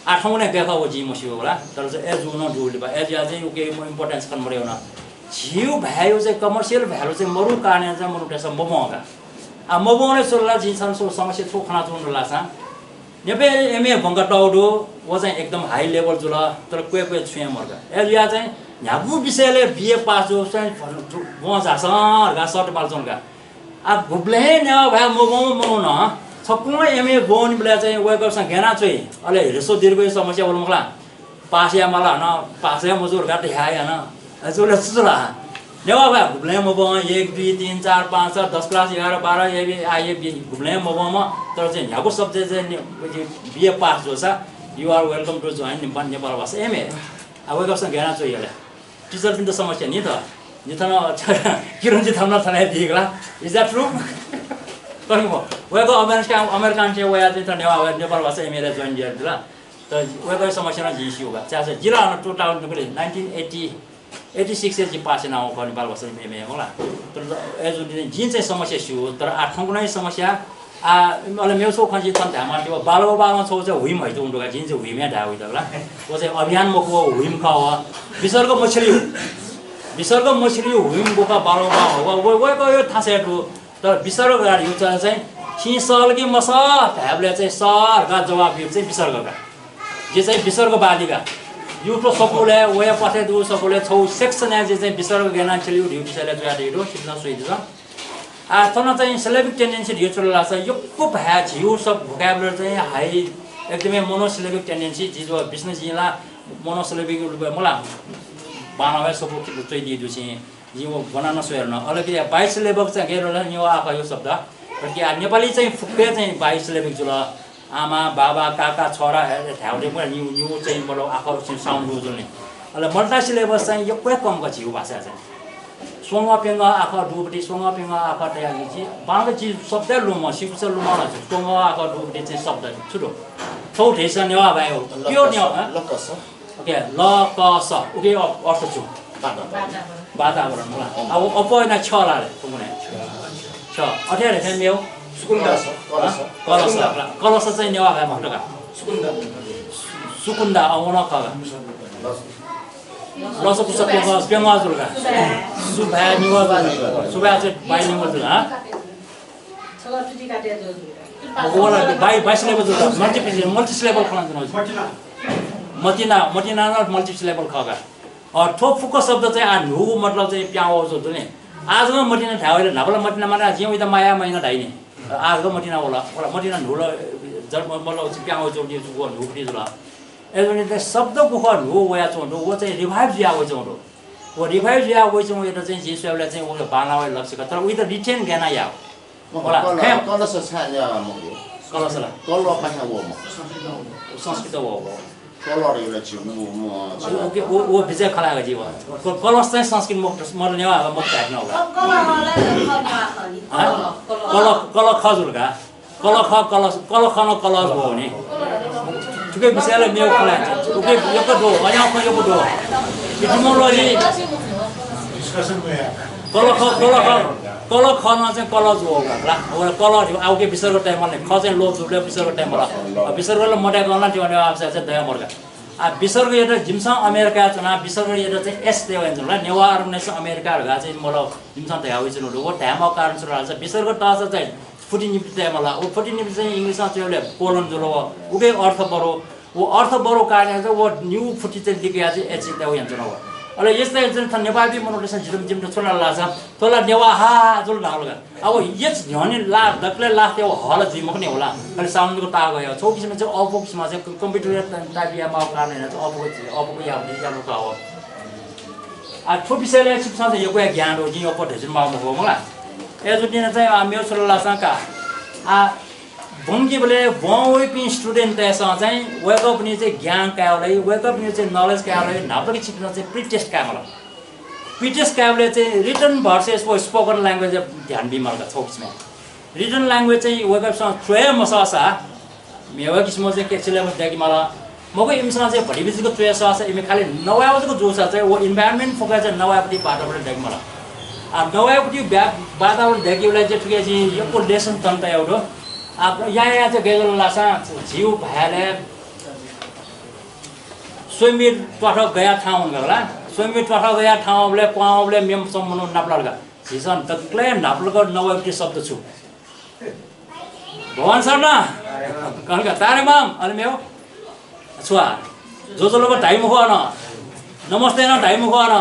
आः थौंकन्हय् गय् खः व जिं मस्यू होला, तर चाहिँ अय्‌जूगु नं दु लिपा। अय्‌जुयाः चाहिँ उकी importance कने मदयेवन। झीगु भाय्‌या चाहिँ commercial value चाहिँ मरु कारणं चाहिँ मनूतय्‌सं मब्वं का। आ, मब्वंबलय् छु ला, जिं छन्हु समस्या छु खनाच्वंगु धाःसा नेपाय् M A ब्वंकातःगु दु, व चाहिँ एकदम high level जुल, तर क्वय् क्वय् छुं हे मरु का। अय्‌जुयाः चाहिँ न्ह्यागु विषयलय् B A pass जूसां ब्वं झासँ धकाः शर्त मालाच्वन का। आ, गुबलें हे नेवाः भाय् मब्वंम्ह मनुखं छकूं M A ब्वनीबलय् चाहिँ वय्‌कःपिन्सं गय् याना च्वइ, अले ह्रस्व दीर्घया समस्या वल मखु ला। Pass याये माल हानं, pass हे मजू धकाः धया हानं। अय्‌जूबलय् छु जुल? नेवाः भाय् गुबलें मब्वं, एक, दुई, तीन, चार, पाँच, छ, दस class, एघार, बाह्र, A B, I A B, गुबलें मब्वंम्ह, तर चाहिँ न्ह्यागु subject चाहिँ ने-, B A pass जूसा, you are welcome to join Nepal, नेपाल भाषा M A। आ, वय्‌कःपिन्सं गय् याना च्वइ अले। Teacher-पिन्त समस्या नि त। नि थन किरणजी थन थन हे दिइगला। Is that true? कहिं मो। वय्‌कः अमेरिका, अमेरिकां चाहिँ वयाः चाहिँ थन नेवाः, नेपाल भाषा M A-लय् join जुयादिल। तर वय्‌कःया समस्या नं जिं स्यू का। छाय्‌धाःसा जि ला अन two thousand, nineteen eighty, eighty six-य् जि pass यानागु खः नेपाल भाषा M A मला। तर अय्‌जूगुलिं जिं चाहिँ समस्या स्यू, तर आः थौंकन्हय्‌या समस्या आ, अले मेगु छगू खँ जिं थन धायेमाःगु, बालबाबां छगू चाहिँ whim हयाच्वंगु दु का, जिं चाहिँ whim हे धाये वइ धकाः ला। व चाहिँ अभियान मखु, व whim खः व। विसर्ग मछिलिउ। विसर्ग मछिलिउ whim गु खः बालबाबां, व, व, वय्‌कःया थासय् दु। तर विसर्ग धयागु चाहिँ छिं सः ला कि मसः धायेबलय् चाहिँ सः धकाः जवाफ बीगु चाहिँ विसर्ग का। जि चाहिँ विसर्गवादी का। YouTube स्वकुलय्, वया पथय् दुगु स्वकुलय् छगू section-य् जि चाहिँ विसर्ग गय् यानाः छिलिउ धइगु विषयलय् च्वयातयागु दु, छिकपिन्सं स्वयादिसँ। आ, थन चाहिँ syllabic tendency धइगु छु धाःसा यक्व भाय् झीगु सब vocabulary चाहिँ high, एकदमै monosyllabic tendency, जि जव business जिं ला monosyllabic रूपय् मला बांलाक हे सब च्वयादी दु छिं। जिं व ब्वना नं स्वये धुन। अले कि bisyllabic चाहिँ गय् यात धाःसा नेवाः आखः हे शब्द। तर कि आ, नेपाली चाहिँ फुक्क चाहिँ bisyllabic जुल। आमा, बाबा, काका, छोरा हे धायेबलय् मला निगू, निगू चाहिँ मतलब आखः चाहिँ sound दु जुल नि। अले multisyllabic चाहिँ यक्व हे कम का झीगु भाषाय् चाहिँ। स्वंगः प्यंगः आखः दुगुपति, स्वंगः प्यंगः आखः तयाः जि, बांलाक जि शब्द हे लुमं, सिकुसा लुमं ला जि। स्वंगः आखः दुगुपति चाहिँ शब्द छु दु? छगू धयादिसँ नेवाः भाय् हो। Pure नेवाः, हँ? ल क स। OK, ल क स। उकिया अ-, अर्थ छु? वातावरण। वातावरण मला। अँ। अब अप्वः यानाः क्ष ला ले, थुकुने। क्ष। अथे हे धयाथें मेगु। सुकुन्दा। कलश। हँ? कलश। कलश। कलश चाहिँ नेवाः भाय् मखुत का। सुकुन्दा। सुकुन्दा, अँ, व नं खः का। लस पुसा प्यंगः, प्यंगः जुल का। सुभाय् निगः जुल। सुभाय् चाहिँ बाइलिङ्गल जुल, हँ? वला बाइ, बाइस लेबल जुल का। मल्टिपल, मल्टिसिलेबल खँ ल्हानाच्वनागु जुल। मतिना, मतिना नं मल्टिसिलेबल खः का। अ, थ्व फुक्क शब्द चाहिँ आ न्हूगु मतलब चाहिँ प्यां वःगु जुल नि। आः जक मतिना धाये वइले न्हापा ला मतिना माने जिं उइत माया महिना धाइ नि। आः जक मतिना वल। वला मतिना न्हू ला, जब मतलब चाहिँ प्यां वःगु जुल, व न्हूगु जुल। अय्‌जूगुलिं चाहिँ शब्द गुखः न्हू वयाच्वंगु दु, व चाहिँ revive जुया वइच्वंगु दु। व revive जुया वइच्वंगुयात चाहिँ जिं स्वयेबलय् चाहिँ व बांलाः वया लक्ष्य खः, तर उइत retain गय् यानाः याः। मखु, वला, कलः, खय्। कलश छाय् याः मखु? कलश ला? कलः पाखें वःम्ह। संस्कृत वःगु। कलः धइगु ला झी मु-, मु-, उ-, उके, उ-, उ बिचय् खँ ल्हायेगु जिं व। क-, कलश चाहिँ संस्कृत मखु, मतलब नेवाः मखु धायेधुन व। हँ? कलः, कलः खः जुल का। कलः खः, कलश, कलः खः नं कलश वःगु नि। थुके बिचय् ला मेगु खँ ल्हाये। उके यक्व दु, अज्याःगु खँ यक्व दु। Etymology। कलः खः, कलः खः, कलः खः नं चाहिँ कलश वःगु ला। व कलः धइगु, आ, उके विसर्ग तयेमाल नि। ख चाहिँ लोप जूबलय् विसर्ग तयेमाल। अ, विसर्ग ला मतयेकं ला त्यो नेवाः भाषाय् चाहिँ दये मदु का। आ, विसर्गयात जिमिसं अमेरिकाय् च्वनाः विसर्गयात चाहिँ S तये वयाच्वना ला। नेवाःम्हय्‌सिनं अमेरिका धकाः चाहिँ मतलब जिमिसं धया वयाच्वना दु। व धायेमाःगु कारण छु धाःसा विसर्ग तःसा चाहिँ फुति निपु तयेमाल। व फुति निपु चाहिँ English-ं च्वयेबलय् colon जुल व। उके अर्थ बरु। व अर्थ बरु कारणं चाहिँ व निगू फुति चाहिँ लिकयाः चाहिँ H तये वयाच्वना व। अले यस्तो चाहिँ थन नेपाली मनूतय्‌सं जितः, जिमित छु ल्हाल धाःसा, थ्व ला नेवाः हा जुल धाल का। अब H न्ह्यःने ला, दकलय् last-य् व ह ला जुइ मखु नि होला। खालि sound-यागु ताःगु हे। छगू किसिमं चाहिँ अःपुगु किसिमं चाहिँ computer-य् type यायेमाःगु कारणं यानाः चाहिँ अःपुगु, अःपुगु याःगु, याःगु का व। आ, थ्व विषयलय् छिकपिन्सं चाहिँ यक्व हे ज्ञान दु, जिं अप्वः धयाच्वने माःगु मखु, मखु ला। अय्‌जूगुलिं चाहिँ, आ, मेगु छु धाःसा का, आ, ब्वंकीबलय् ब्वं वइपिं student-तय्‌सं चाहिँ वय्‌कःपिनि चाहिँ ज्ञान कायेबलय्, वय्‌कःपिनि चाहिँ knowledge कायेबलय् न्हापालाक छिकपिन्सं चाहिँ pre-test कायेमाल। Pre-test कायेबलय् चाहिँ written versus व spoken language ध्यान बीमाल का छगू किसिमं। Written language चाहिँ वय्‌कःपिन्सं च्वये मसःसा, मेगु किसिमं चाहिँ के syllabus दयेकेमाल। मखु, इमिसं चाहिँ भतिभति जक च्वये सःसा, इमि खालि नवायेगु जक जूसा चाहिँ व environment फुक्क चाहिँ नवायेगु वातावरण दयेकेमाल। आ, नवायेगु वा-, वातावरण दयेकेबलय् चाहिँ थुके जिं यक्व lesson तयागु दु। आ, या, या चाहिँ गय् जुल धाःसा झीगु भाय्‌लय् स्वयम्भू त्वाथः गया थाहां वंगु का। स्वयम्भू त्वाथः गया थाहां वंबलय् क्वहां वंबलय् मेम्ह स्वम्ह मनू नापलात का। झीसं दकलय् न्हापालाक नवायेगु शब्द छु? भवानी सरना। कनका तारे माम, अले मेव। छुवा। ज्वजलपा धाइ मखु अन। नमस्ते नं धाइ मखु अन।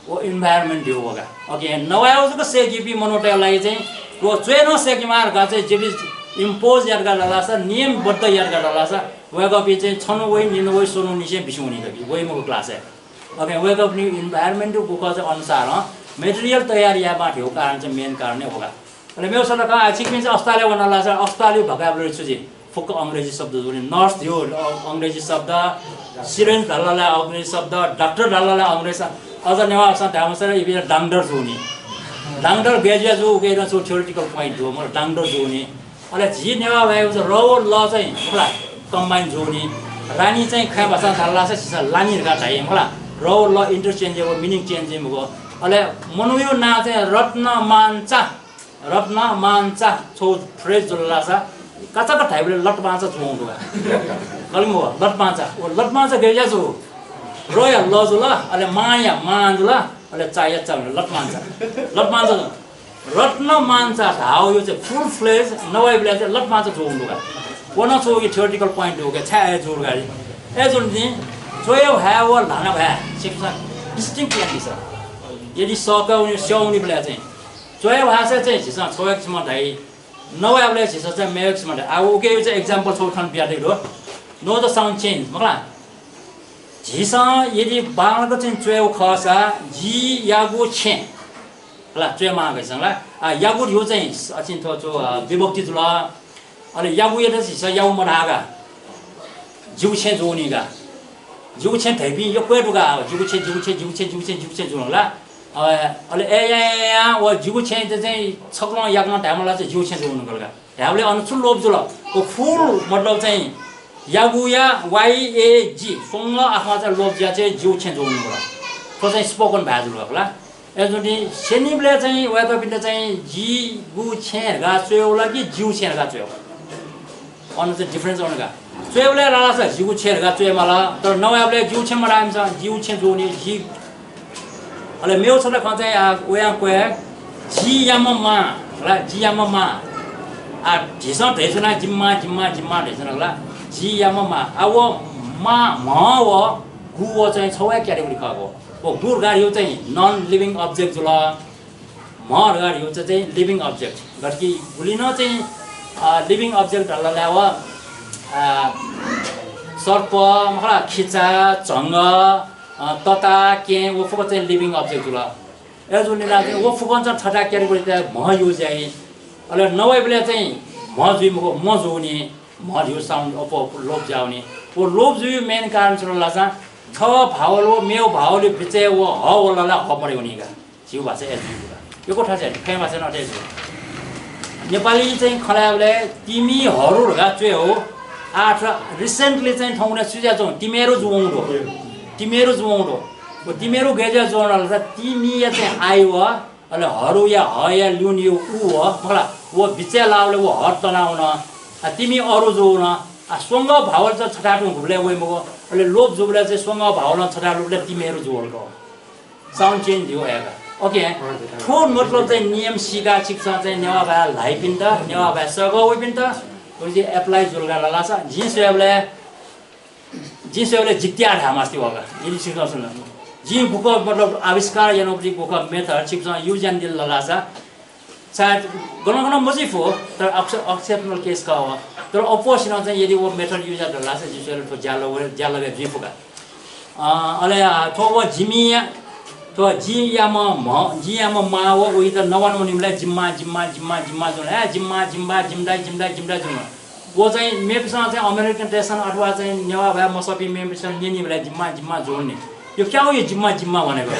व environment धइगु व का। OK, नवायेगु जक सय्‌कीपिं मनूतय् लागि चाहिँ व च्वये नं सय्‌केमाः धकाः चाहिँ जिपिं impose यात धाःसा, नियमबद्ध यात धाःसा, वय्‌कःपिं चाहिँ छन्हु वइ, निन्हु वइ, स्वन्हु निसें बिस्युं वनी का, वइ मखु class-य्। OK, वय्‌कःपिनि environment गुखः चाहिँ अनुसारं material तयार यायेमाः धइगु कारण चाहिँ main कारण हे व का। अले मेव सल्लाह का, आ, छिकपिं चाहिँ अस्पतालय् वना धाःसा अस्पतालया vocabulary छु जुइ? फुक्क अंग्रेजी शब्द जूनि। Nurse धइगु, अ, अंग्रेजी शब्द, syringe धाल ला अंग्रेजी शब्द, doctor धाल ला अंग्रेजी शब्द। अझ नेवाःसां धायेमाःसा इपिं डांगडर जूनि। डांगडर गय् जुया जू, उके नं छगू theoretical point दु, मतलब डांगडर जूनि। अले झी नेवाः भाय् र व ल चाहिँ, मखु ला, combine जूनि। रानी चाहिँ खय् भाषां धाल धाःसा झीसं लानी धकाः धाइ, मखु ला। र व ल interchangeable, meaning change जुइ मखु। अले मनूया नां चाहिँ रत्नमांचा, रत्नमांचा छगू phrase जुल धाःसा काचाक्क धाइबलय् लतमांचा जुइ धुंकल का। कल मखु, लतमांचा। व लतमांचा गय् जुया जू? रया ल जुल, अले मांया मां जुल, अले चाया चा जुल, लतमांचा। लतमांचा जुल। रत्नमांचा धाःगु चाहिँ full fledge नवाइबलय् चाहिँ लतमांचा जुइ धुंकल का। व नं छगू theoretical point दु का, छाय् जुल का। अय्‌जूगुलिं च्वय् भाय् व ल्हाना भाय् छिकपिन्सं distinct यानादिसँ। यदि सकल स्यनीबलय् चाहिँ च्वय् भाषा चाहिँ झीसं छगू किसिमं धाइ, नवाइबलय् झीसं चाहिँ मेगु किसिमं धाइ। आ, उकिया चाहिँ example छगू थन बियातयागु दु। Note the sound change, मखु ला? झीसं यदि बांलाक चाहिँ च्वयेगु खःसा, जियागु छेँ। हला, च्वयेमाः का झीसं ला। आ, यागु धइगु चाहिँ अ, छिं थ्व छु, अ, विभक्ति जुल। अले यागुयात झीसं यागु मधाः का। जिगु छेँ जुइ धुंकल का। जिगु छेँ धइपिं यक्व हे दु का। जिगु छेँ, जिगु छेँ, जिगु छेँ, जिगु छेँ, जिगु छेँ जुइ धुंकल ला। अ, अले ए, या, या, या, व जिगु छेँ चाहिँ छकलं याकलं धायेमाल ला चाहिँ जिगु छेँ जुइ धुंकल का। धायेबलय् अन छु लोप जुल? व full मतलब चाहिँ यागुया Y A G स्वंगः आखलं चाहिँ लोप जुया चाहिँ जिगु छेँ जुइ धुंकल। थ्व चाहिँ spoken भाय् जुल का ला। अय्‌जूगुलिं स्यनीबलय् चाहिँ वय्‌कःपिन्त चाहिँ जिगु छेँ धकाः च्वयेगु ला कि जिगु छेँ धकाः च्वयेगु? अन चाहिँ डिफरेन्स अन का। च्वयेबलय् लालासा जिगु छेँ धकाः च्वयेमाल, तर नवायेबलय् जिगु छेँ मधाःसा जिगु छेँ जुइ नि, जि। अले मेगु छता खँ चाहिँ आ, वयां क्वय्, जियाम्ह मां, ला, जियाम्ह मां। आ, झीसं धयाच्वना जिम्मा, जिम्मा, जिम्मा धयाच्वना ला, जियाम्ह मां। आ, व मां, म्ह व गु व चाहिँ छगू हे category खः व। व गु धकाः धइगु चाहिँ non living object जुल। म्ह धकाः धइगु चाहिँ living object। गथे कि गुलि नं चाहिँ, अ, living object धाल धाःसा व, अ, सर्प, मखु ला, खिचा, झंगः, अ, तता, केहेँ, व फुक्क चाहिँ living object जुल। अय्‌जूगुलिं चाहिँ व फुक्कं चाहिँ थःथःगु category-य् म्ह use याइ। अले नवाइबलय् चाहिँ म्ह जुइ मखु, म्ह जुइ नि, म्ह धइगु sound अप्वः अप्वः लोप जुइ नि। व लोप जुइगु main कारण छु धाःसा छगू vowel व मेगु vowel-या बिचय् व ह वल धाःसा ह मदयेगु नि का। झीगु भाषाय् अथे जुइ का। यक्व थासय् खँय् भाषाय् नं अथे जुइ। नेपाली चाहिँ खँ ल्हायेबलय् तिमि हरू धकाः च्वये हो। आः थ्व recently चाहिँ थौंकन्हय् छु जुयाच्वं, तिमेरु जुवं दु। तिमेरु जुवं दु। व तिमेरु गय् जुयाच्वं धाःसा तिमिया चाहिँ I व, अले हरूया हया ल्यूनेया उ व, मखु ला, व बिचय् लाःबलय् व ह तना वन। आ, तिमि अरू जुवन। आ, स्वंगः vowel चाहिँ छथाय् तुं घुबलय् वइ मखु। अले लोप जूबलय् चाहिँ स्वंगः vowel नं छथाय् लोपलय् तिमेरु जुवल का। Sound change जुइ वया का। OK। हजुर। थ्व मतलब चाहिँ नियम सीकाः छिकपिन्सं चाहिँ नेवाः भाय् ल्हाइपिन्त, नेवाः भाय् सय्‌कः वइपिन्त, व चाहिँ apply जुल का धाःसा, जिं स्वयेबलय्, जिं स्वयेबलय् जित्या धाये मास्ति वः का। यदि छिकपिन्सं सुन। जिं गुखः मतलब आविष्कार यानागु गुखः method छिकपिन्सं use यानादिल धाःसा, सायद गन गन मजुइ फु, तर अक्ष-, exceptional case का व। तर अप्वःसिनं चाहिँ यदि व method use यात धाःसा जिं स्वयेबलय् थ्व ज्याला व, ज्याला जुइ फु का। अ, अले, अ, थ्व व जिमि, थ्व जियाम्ह म्ह, जियाम्ह मां व उइत नवानावनीबलय् जिम्मा, जिम्मा, जिम्मा, जिम्मा जुल। ए, जिम्मा, जिम्बा, जिम्दाइ, जिम्दाइ, जिम्दाइ जुल। व चाहिँ मेपिसं चाहिँ American tradition अथवा चाहिँ नेवाः भाय् मसःपिं मेपिसं न्यनीबलय् जिम्मा, जिम्मा जुल नि। यो क्या हो यो जिम्मा, जिम्मा भनेको?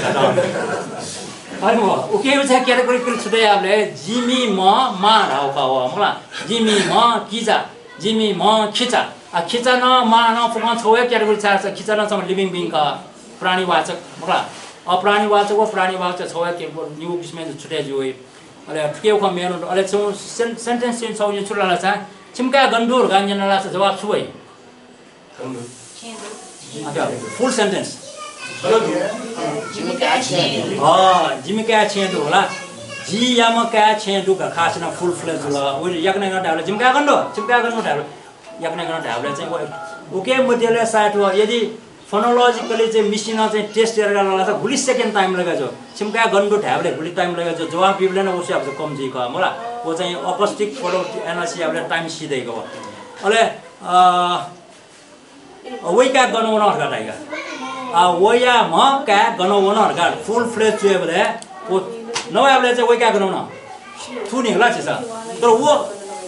अरे म, उकिया चाहिँ category पिल छुटे याबलय् जिमि म्ह मां धाउ का व, मखु ला? जिमि म्ह किजा, जिमि म्ह खिचा। आ, खिचा नं, मां नं फुक्कं छगू हे category छाय् धाःसा खिचा नं छम्ह living being का, प्राणीवाचक, मखु ला? अप्राणीवाचक व प्राणीवाचक छगू हे category, निगू किसिमं छुटे जुइ। अले थुकिया खँ मेन, अले छुं sen-, sentence चाहिँ छगू छु धाःसा, छिमि काय् गन दु धकाः न्यन धाःसा जवाफ छु वइ? अच्छा, full sentence। जिमि काय् छेँय् दु। अँ, जिमि काय् छेँय् दु होला। जियाम्ह काय् छेँय् दु का, खास यानाः full fledged जुल। व याकनं याकनं धायेबलय्, जिमि काय् गन दु, जिमि काय् गन दु धायेबलय्, याकनं याकनं धायेबलय् चाहिँ व, उकिया मध्यय् सायद व यदि phonologically चाहिँ मिसिनं चाहिँ test यायेगु धाःसा गुलि second time लगे जुइ। छिमि काय् गन दु धायेबलय् गुलि time लगे जुइ। जवाफ बीबलय् नं व स्वयां चाहिँ कम जुइ का, मखु ला? व चाहिँ acoustic phonology analysis यायेबलय् time सिधइगु। अले, अ, वया काय् गन वन धकाः धाइ का। आ, वयाम्ह काय् गन वन धकाः full fledged च्वयेबलय् व नवायेबलय् चाहिँ वया काय् गन वन थुइ नि का ला झीसं। तर व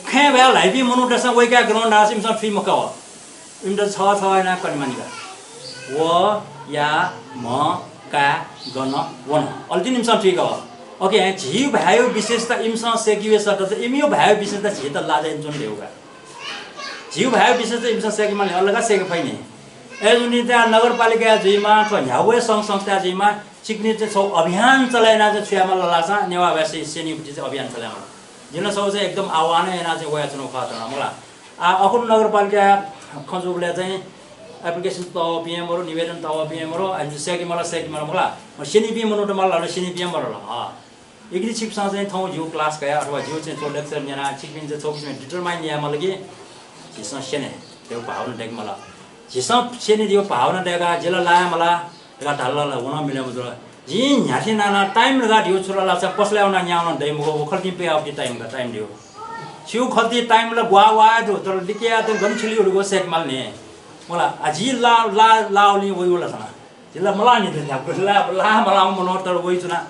खँय् भाय् ल्हाइपिं मनूतय्सं वया काय् गन वन धाःसा इमिसं थुइ मखु का व। इमित छगः छगः यानाः कने मानि का। वयाम्ह काय् गन वन। अले तिनि इमिसं थुइ का व। OK, झीगु भाय्‌या विशेषता इमिसं स्यंकी वय् सत, इमिगु भाय्‌या विशेषता झीत लाजा यानाच्वने धइगु का। झीगु भाय्‌या विशेषता इमिसं स्यंके माल, अलग स्यंके फइ नि। अय्‌जूगुलिं चाहिँ नगरपालिकाय् जुइमा, अथवा न्ह्यागु हे संघ संस्थाय् जुइमा, छिकपिनि चाहिँ छगू अभियान चले यानाः चाहिँ छु यायेमाल धाःसा नेवाः भाय् स्यनीगु चाहिँ अभियान चले यायेमाल। जिं नं छगू चाहिँ एकदम आह्वान यानाः चाहिँ वयाच्वनागु खः थन, मखु ला। आ, अखुन्हु नगरपालिकाय् खँ जूबलय् चाहिँ application तःवःपिं हे मरु, निवेदन तःवःपिं हे मरु, आ, स्यंके माल, स्यंके माल, मखु ला। स्यनीपिं मनूत माल धाःसा स्यनीपिं हे मरु ला। अँ। यदि छिकपिन्सं चाहिँ थौं जिगु class कयाः अथवा जिगु चाहिँ थ्व lecture न्यनाः छिकपिन्सं चाहिँ छगू किसिमं determine यायेमाल कि झीसं स्यने धइगु भावना दयेके माल। झीसं स्यने धइगु भावना दयेकाः जि ला लाये माल धकाः धाल ला व नं मिले मजुल। जिं न्ह्याथे नाना time धकाः धइगु छु धाःसा पसलय् वनाः न्याः वनाः दइ मखु, व खल्तिं पिहां वःगु time का, time धइगु। छिगु खल्तिं time ला ग्वाः ग्वाः दु, तर लिकयाः चाहिँ गन छु ल्यू धकाः स्यंके माल नि। मखु ला, आ, जि ला, ला, लाःगुलिं वइ व ला थन। जिं ला मलाः नि, ला, ला मलाःम्ह मनू तर वयाच्वना।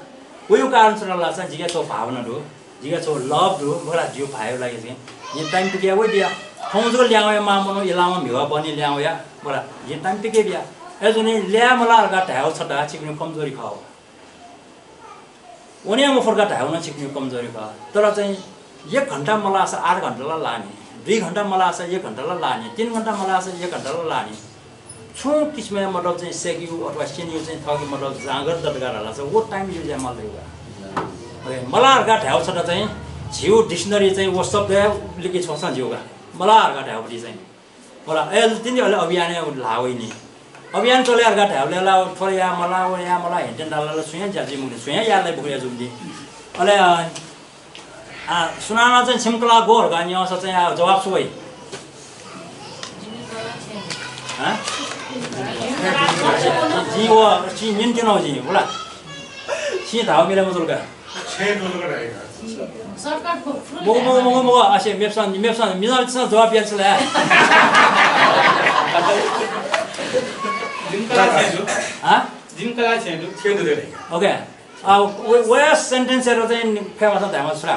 वइगु कारण छु धाःसा जिके छगू भावना दु, जिके छगू love दु, मखु ला, जिगु भाय्‌या लागि चाहिँ जिं time पिकयाः वये बिया। थौं जक ल्याहां वयाम्ह मनू इलावं म्हिगः बहनी ल्याहां वया, मखु ला, जिं time पिकये बिया। अय्‌जूगुलिं ल्याये मलाः धकाः धायेगु छता छिकपिनिगु कमजोरी खः। वने मफु धकाः धायेगु नं छिकपिनिगु कमजोरी खः। तर चाहिँ एक घण्टा मलाःसा आठ घण्टा ला लाः नि, दुई घण्टा मलाःसा एक घण्टा ला लाः नि, तीन घण्टा मलाःसा एक घण्टा ला लाः नि। छुं किसिमया मतलब चाहिँ स्यंकेगु अथवा स्यनीगु चाहिँ थःगु मतलब जाँगर दत धकाः धाःसा व time use याये माल धइगु का। OK, मलाः धकाः धायेगु छता चाहिँ झीगु dictionary चाहिँ व शब्द हे लिके छ्वःसां ज्यू का। मला धकाः धायेगु चाहिँ। मला, अय् तिनि अले अभियानय् ल्हाः वइनि। अभियान चले धकाः धायेबलय् ला थ्व याये मला, व याये मला, हेन्टेन धाल ला, सुयां ज्या जुइ मखु, सुयां याये लाइ मखु, अय् जुइ। अले, अ, आ, सुनानं चाहिँ छिमि कलाः ग्व धकाः न्यंसा चाहिँ आ, जवाफ छु वइ? हँ? जिं व, छिं न्यनेत्यनागु जिं, मला। छिं धाःगु मिले मजुल का। छेँ दुलुक धाइ का। सर्टकट फु-, फुल मगु, मगु, मगु, मगु, असे मेप्सं, मेप्सं, मिजं छिसं जवाफ बियादिसँ ला। जिमि कलाः छेँ दु। हाँ? जिमि कलाः छेँ दु। छेँ दु दे धाइ का। OK। आ, व, व sentence यात चाहिँ खय् भाषां धायेमाः छु ला?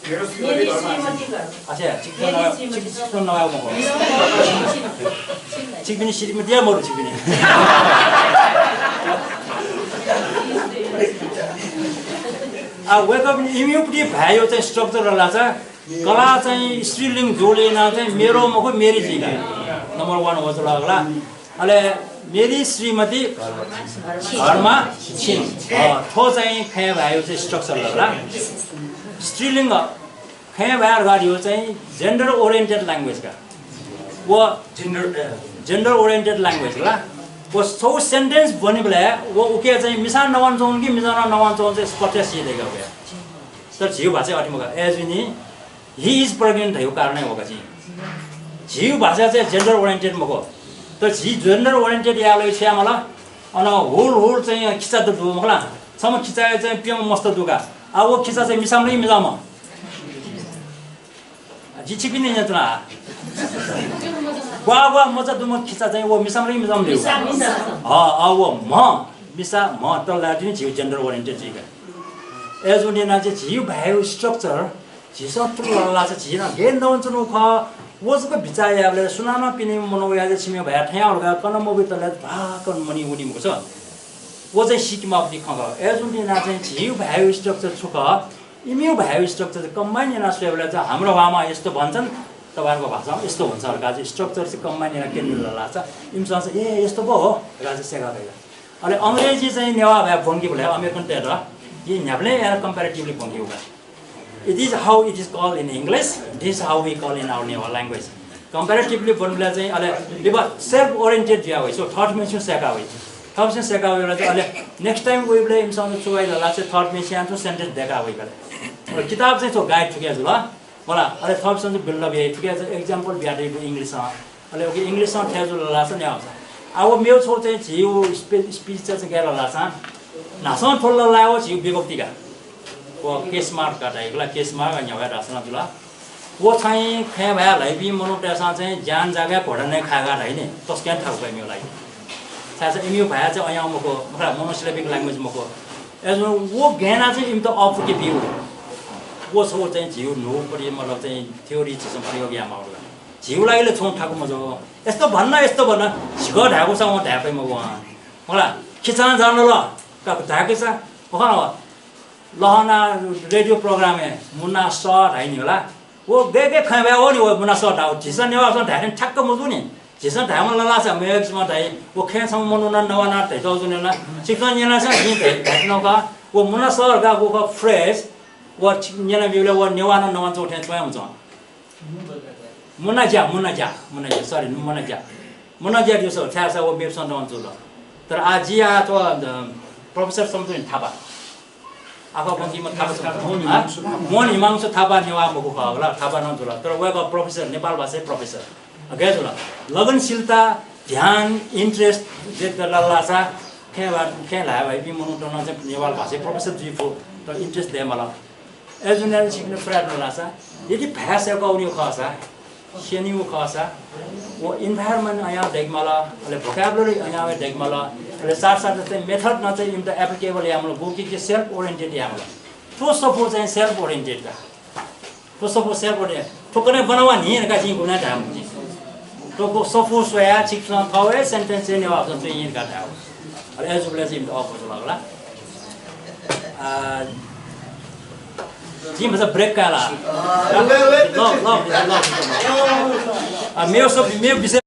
मेरो श्रीमती मेरी घरमा आछे। श्रीमती घर। अच्छा, चिकन मेरी नवा-, श्रीमती चिक-, चिकन नवा मखु। चिकपिनि श्रीमती या मरु चिकपिनि। आ, वय्‌कःपिनि इमिपिनि भाय्‌या चाहिँ structure ला चा, कलाः चाहिँ स्त्रीलिङ्ग जोडले याना चाहिँ मेरो मखु, मेरी जुइ का। Number one वःगु ला। अले मेरी श्रीमती घरमा छिन्। अ, थ्व चाहिँ खय् भाय्‌या चाहिँ structure ला। स्त्रीलिङ्ग खय् भाय् धकाः धाःगु चाहिँ gender oriented language का। व gender, अ, gender oriented language ला। व छगू sentence ब्वनेबलय् व उकी चाहिँ मिसां नवानाच्वंगु कि मिजं नवानाच्वंगु चाहिँ स्पष्ट सी दइ का उकी। तर झीगु भाषाय् अथे मखु का। अय् जुइ नि, he is pregnant धयागु कारणं हे वःगु का झी। झीगु भाषा चाहिँ gender oriented मखु। तर झी gender oriented यायेबलय् छु याये माल? अन हुल हुल चाहिँ खिचा दु मखु ला। छम्ह खिचाय् चाहिँ प्यम्ह मस्त दु का। आ, व खिचा चाहिँ मिसाम्ह कि मिजंम्ह? जिं छिकपिनि न्यनाच्वना। ग्वाः ग्वाः मचा दुम्ह खिचा चाहिँ व मिसाम्ह कि मिजंम्ह दु? मिसा, मिसा। अ, अ, व म्ह, मिसा, म्ह तल लाय् जुइ नि झीगु gender oriented जुइ का। अय् जुइ नि याना चाहिँ झीगु भाय्‌या structure झीसं तुं लला ला चा झी नं गय् नवानाच्वनागु खः। व जक बिचाः यायेबलय् सुनानं पिने मनू वयाः चाहिँ छिमि भाय् थथे याः धकाः कना मब्यूगु तले भाकं मने वनी मखु छु। व चाहिँ सीके माःगु खँ खः। अय् जुइ नि याना चाहिँ झीगु भाय्‌या structure छु खः, इमिगु भाय्‌या structure चाहिँ combine याना स्वयेबलय् चाहिँ हाम्रो भाषामा यस्तो भन्छन्, तपाईँहरूको भाषामा यस्तो हुन्छ धकाः चाहिँ structure चाहिँ combine याना क्यने लला ला चा इमिसं चाहिँ ए यस्तो पो हो धकाः चाहिँ सय्‌का दइ का। अले अंग्रेजी चाहिँ नेवाः भाय् ब्वंकीबलय् American-तय्‌त, यी न्ह्याबलें यानाः comparatively ब्वंकीगु का। It is how it is called in English, this is how we call in our Newa language। Comparatively ब्वनेबलय् चाहिँ अले लिपा self oriented जुया वइ, so थःथम्हेसिनं सय्‌का वइ। थःथम्हेसिनं सय्‌का वइबलय् चाहिँ अले next time वइबलय् इमिसं चाहिँ छु याइ धाःसा चाहिँ थःथम्हेसिनं चाहिँ sentence दय्‌का वइ का। अले किताब चाहिँ थ्व guide थुकी जुल। मला, अले थःथम्हेसिनं चाहिँ build up याइ, थुकी चाहिँ example बियादीगु English-ं। अले उकी English-ं थथे जुल धाःसा नेवाःसा। आ, व मेगु छगू चाहिँ झीगु स्पे-, speech चाहिँ गय् धाःसा न्हासं थ्व लला ला व झीगु विभक्ति का। व case mark का धाइगु ला, case mark नेवाःया धाःसा नं जुल। व चाहिँ खय् भाय् ल्हाइपिं मनूतय्‌सं चाहिँ ज्यान जागय् घोडा नये खाय् का धाइ नि, तसकं थाकु खः इमिगु लागि। छाय्‌धाःसा इमिगु भाय् चाहिँ अज्याःगु मखु, मखु ला, monosyllabic language मखु। अय् जुल व गय् याना चाहिँ इमित अःपुके ब्यूगु। व छगू चाहिँ झीगु न्हूगु परि मतलब चाहिँ theory झीसं प्रयोग याये माःगु ला। झीगु लागि ला छुं थाकु मजू। यस्तो भन्न, यस्तो भन्न, झिगः धायेगु सा वं धाये फइ मखु वं। मखु ला, खिचां जान ल, का धाय्‌कि सा, मखु ला, लहना radio program-य् मुना सः धाइ नि होला। व गय् गय् खँय् भाय् वः नि व मुना सः धाःगु, झीसं नेवाःसं धाये थें ठ्याक्क मजू नि। झीसं धायेमाल ला सा, मेगु जिं धाइ, व खँय् छम्ह मनूनं नवानाः धयातःगु जुल ला, छिकपिन्सं न्यना सा जिं धया, धयातःगु खः। व मुना सः धकाः व खः phrase, व छि-, न्यनाबीबलय् व नेवाः नं नवानाच्वंगु थें च्वं हे मच्वं। मुना ज्या, मुना ज्या, मुना ज्या, sorry, मुना ज्या। मुना ज्या दिउसा, छाय्‌धाःसा व मेपिसं नवानाच्वन। तर आः जि आः थ्व, अ, professor सम्तुनी थापा। आखः ब्वंकीम्ह थापा सम्तुनी। मोहन हिमांशु थापा। मोहन हिमांशु थापा नेवाः मखु खः होला, थापा नं जुल। तर वय्‌कः professor, नेपाल भाषाया professor। अ, गय् जुल? लगनशीलता, ध्यान, interest देत लला सा, खँय् भा-, खँय् ल्हाये भाइपिं मनूत नं चाहिँ नेपाल भाषाया professor जुइ फु, तर interest दयेमाल। अय् जुयाः छिकपिं प्रयत्न लासा, यदि भाय् सय्‌काः वनीगु खःसा, स्यनीगु खःसा, व environment अज्याःगु दयेकेमाल, अले vocabulary अज्याःगु दयेकेमाल, अले साथ साथ चाहिँ method नं चाहिँ इमित applicable यायेमाल, गुकी चाहिँ self oriented यायेमाल। थ्व सफू चाहिँ self oriented का। थ्व सफू self oriented। थ्व कन्हय् ब्वना वा नि धकाः जिं गुबलें धाये मखु। थ्व सफू स्वयाः छिकपिन्सं थःगु हे sentence-य् नेवाः भाषां च्वय् नि धकाः धायेगु। अले अय्‌जूबलय् चाहिँ इमित अःपुक जुल ला। आ, जिं भचा break काये ला। ल, ल, ल, ल। आ, मेगु सब, मेगु विषय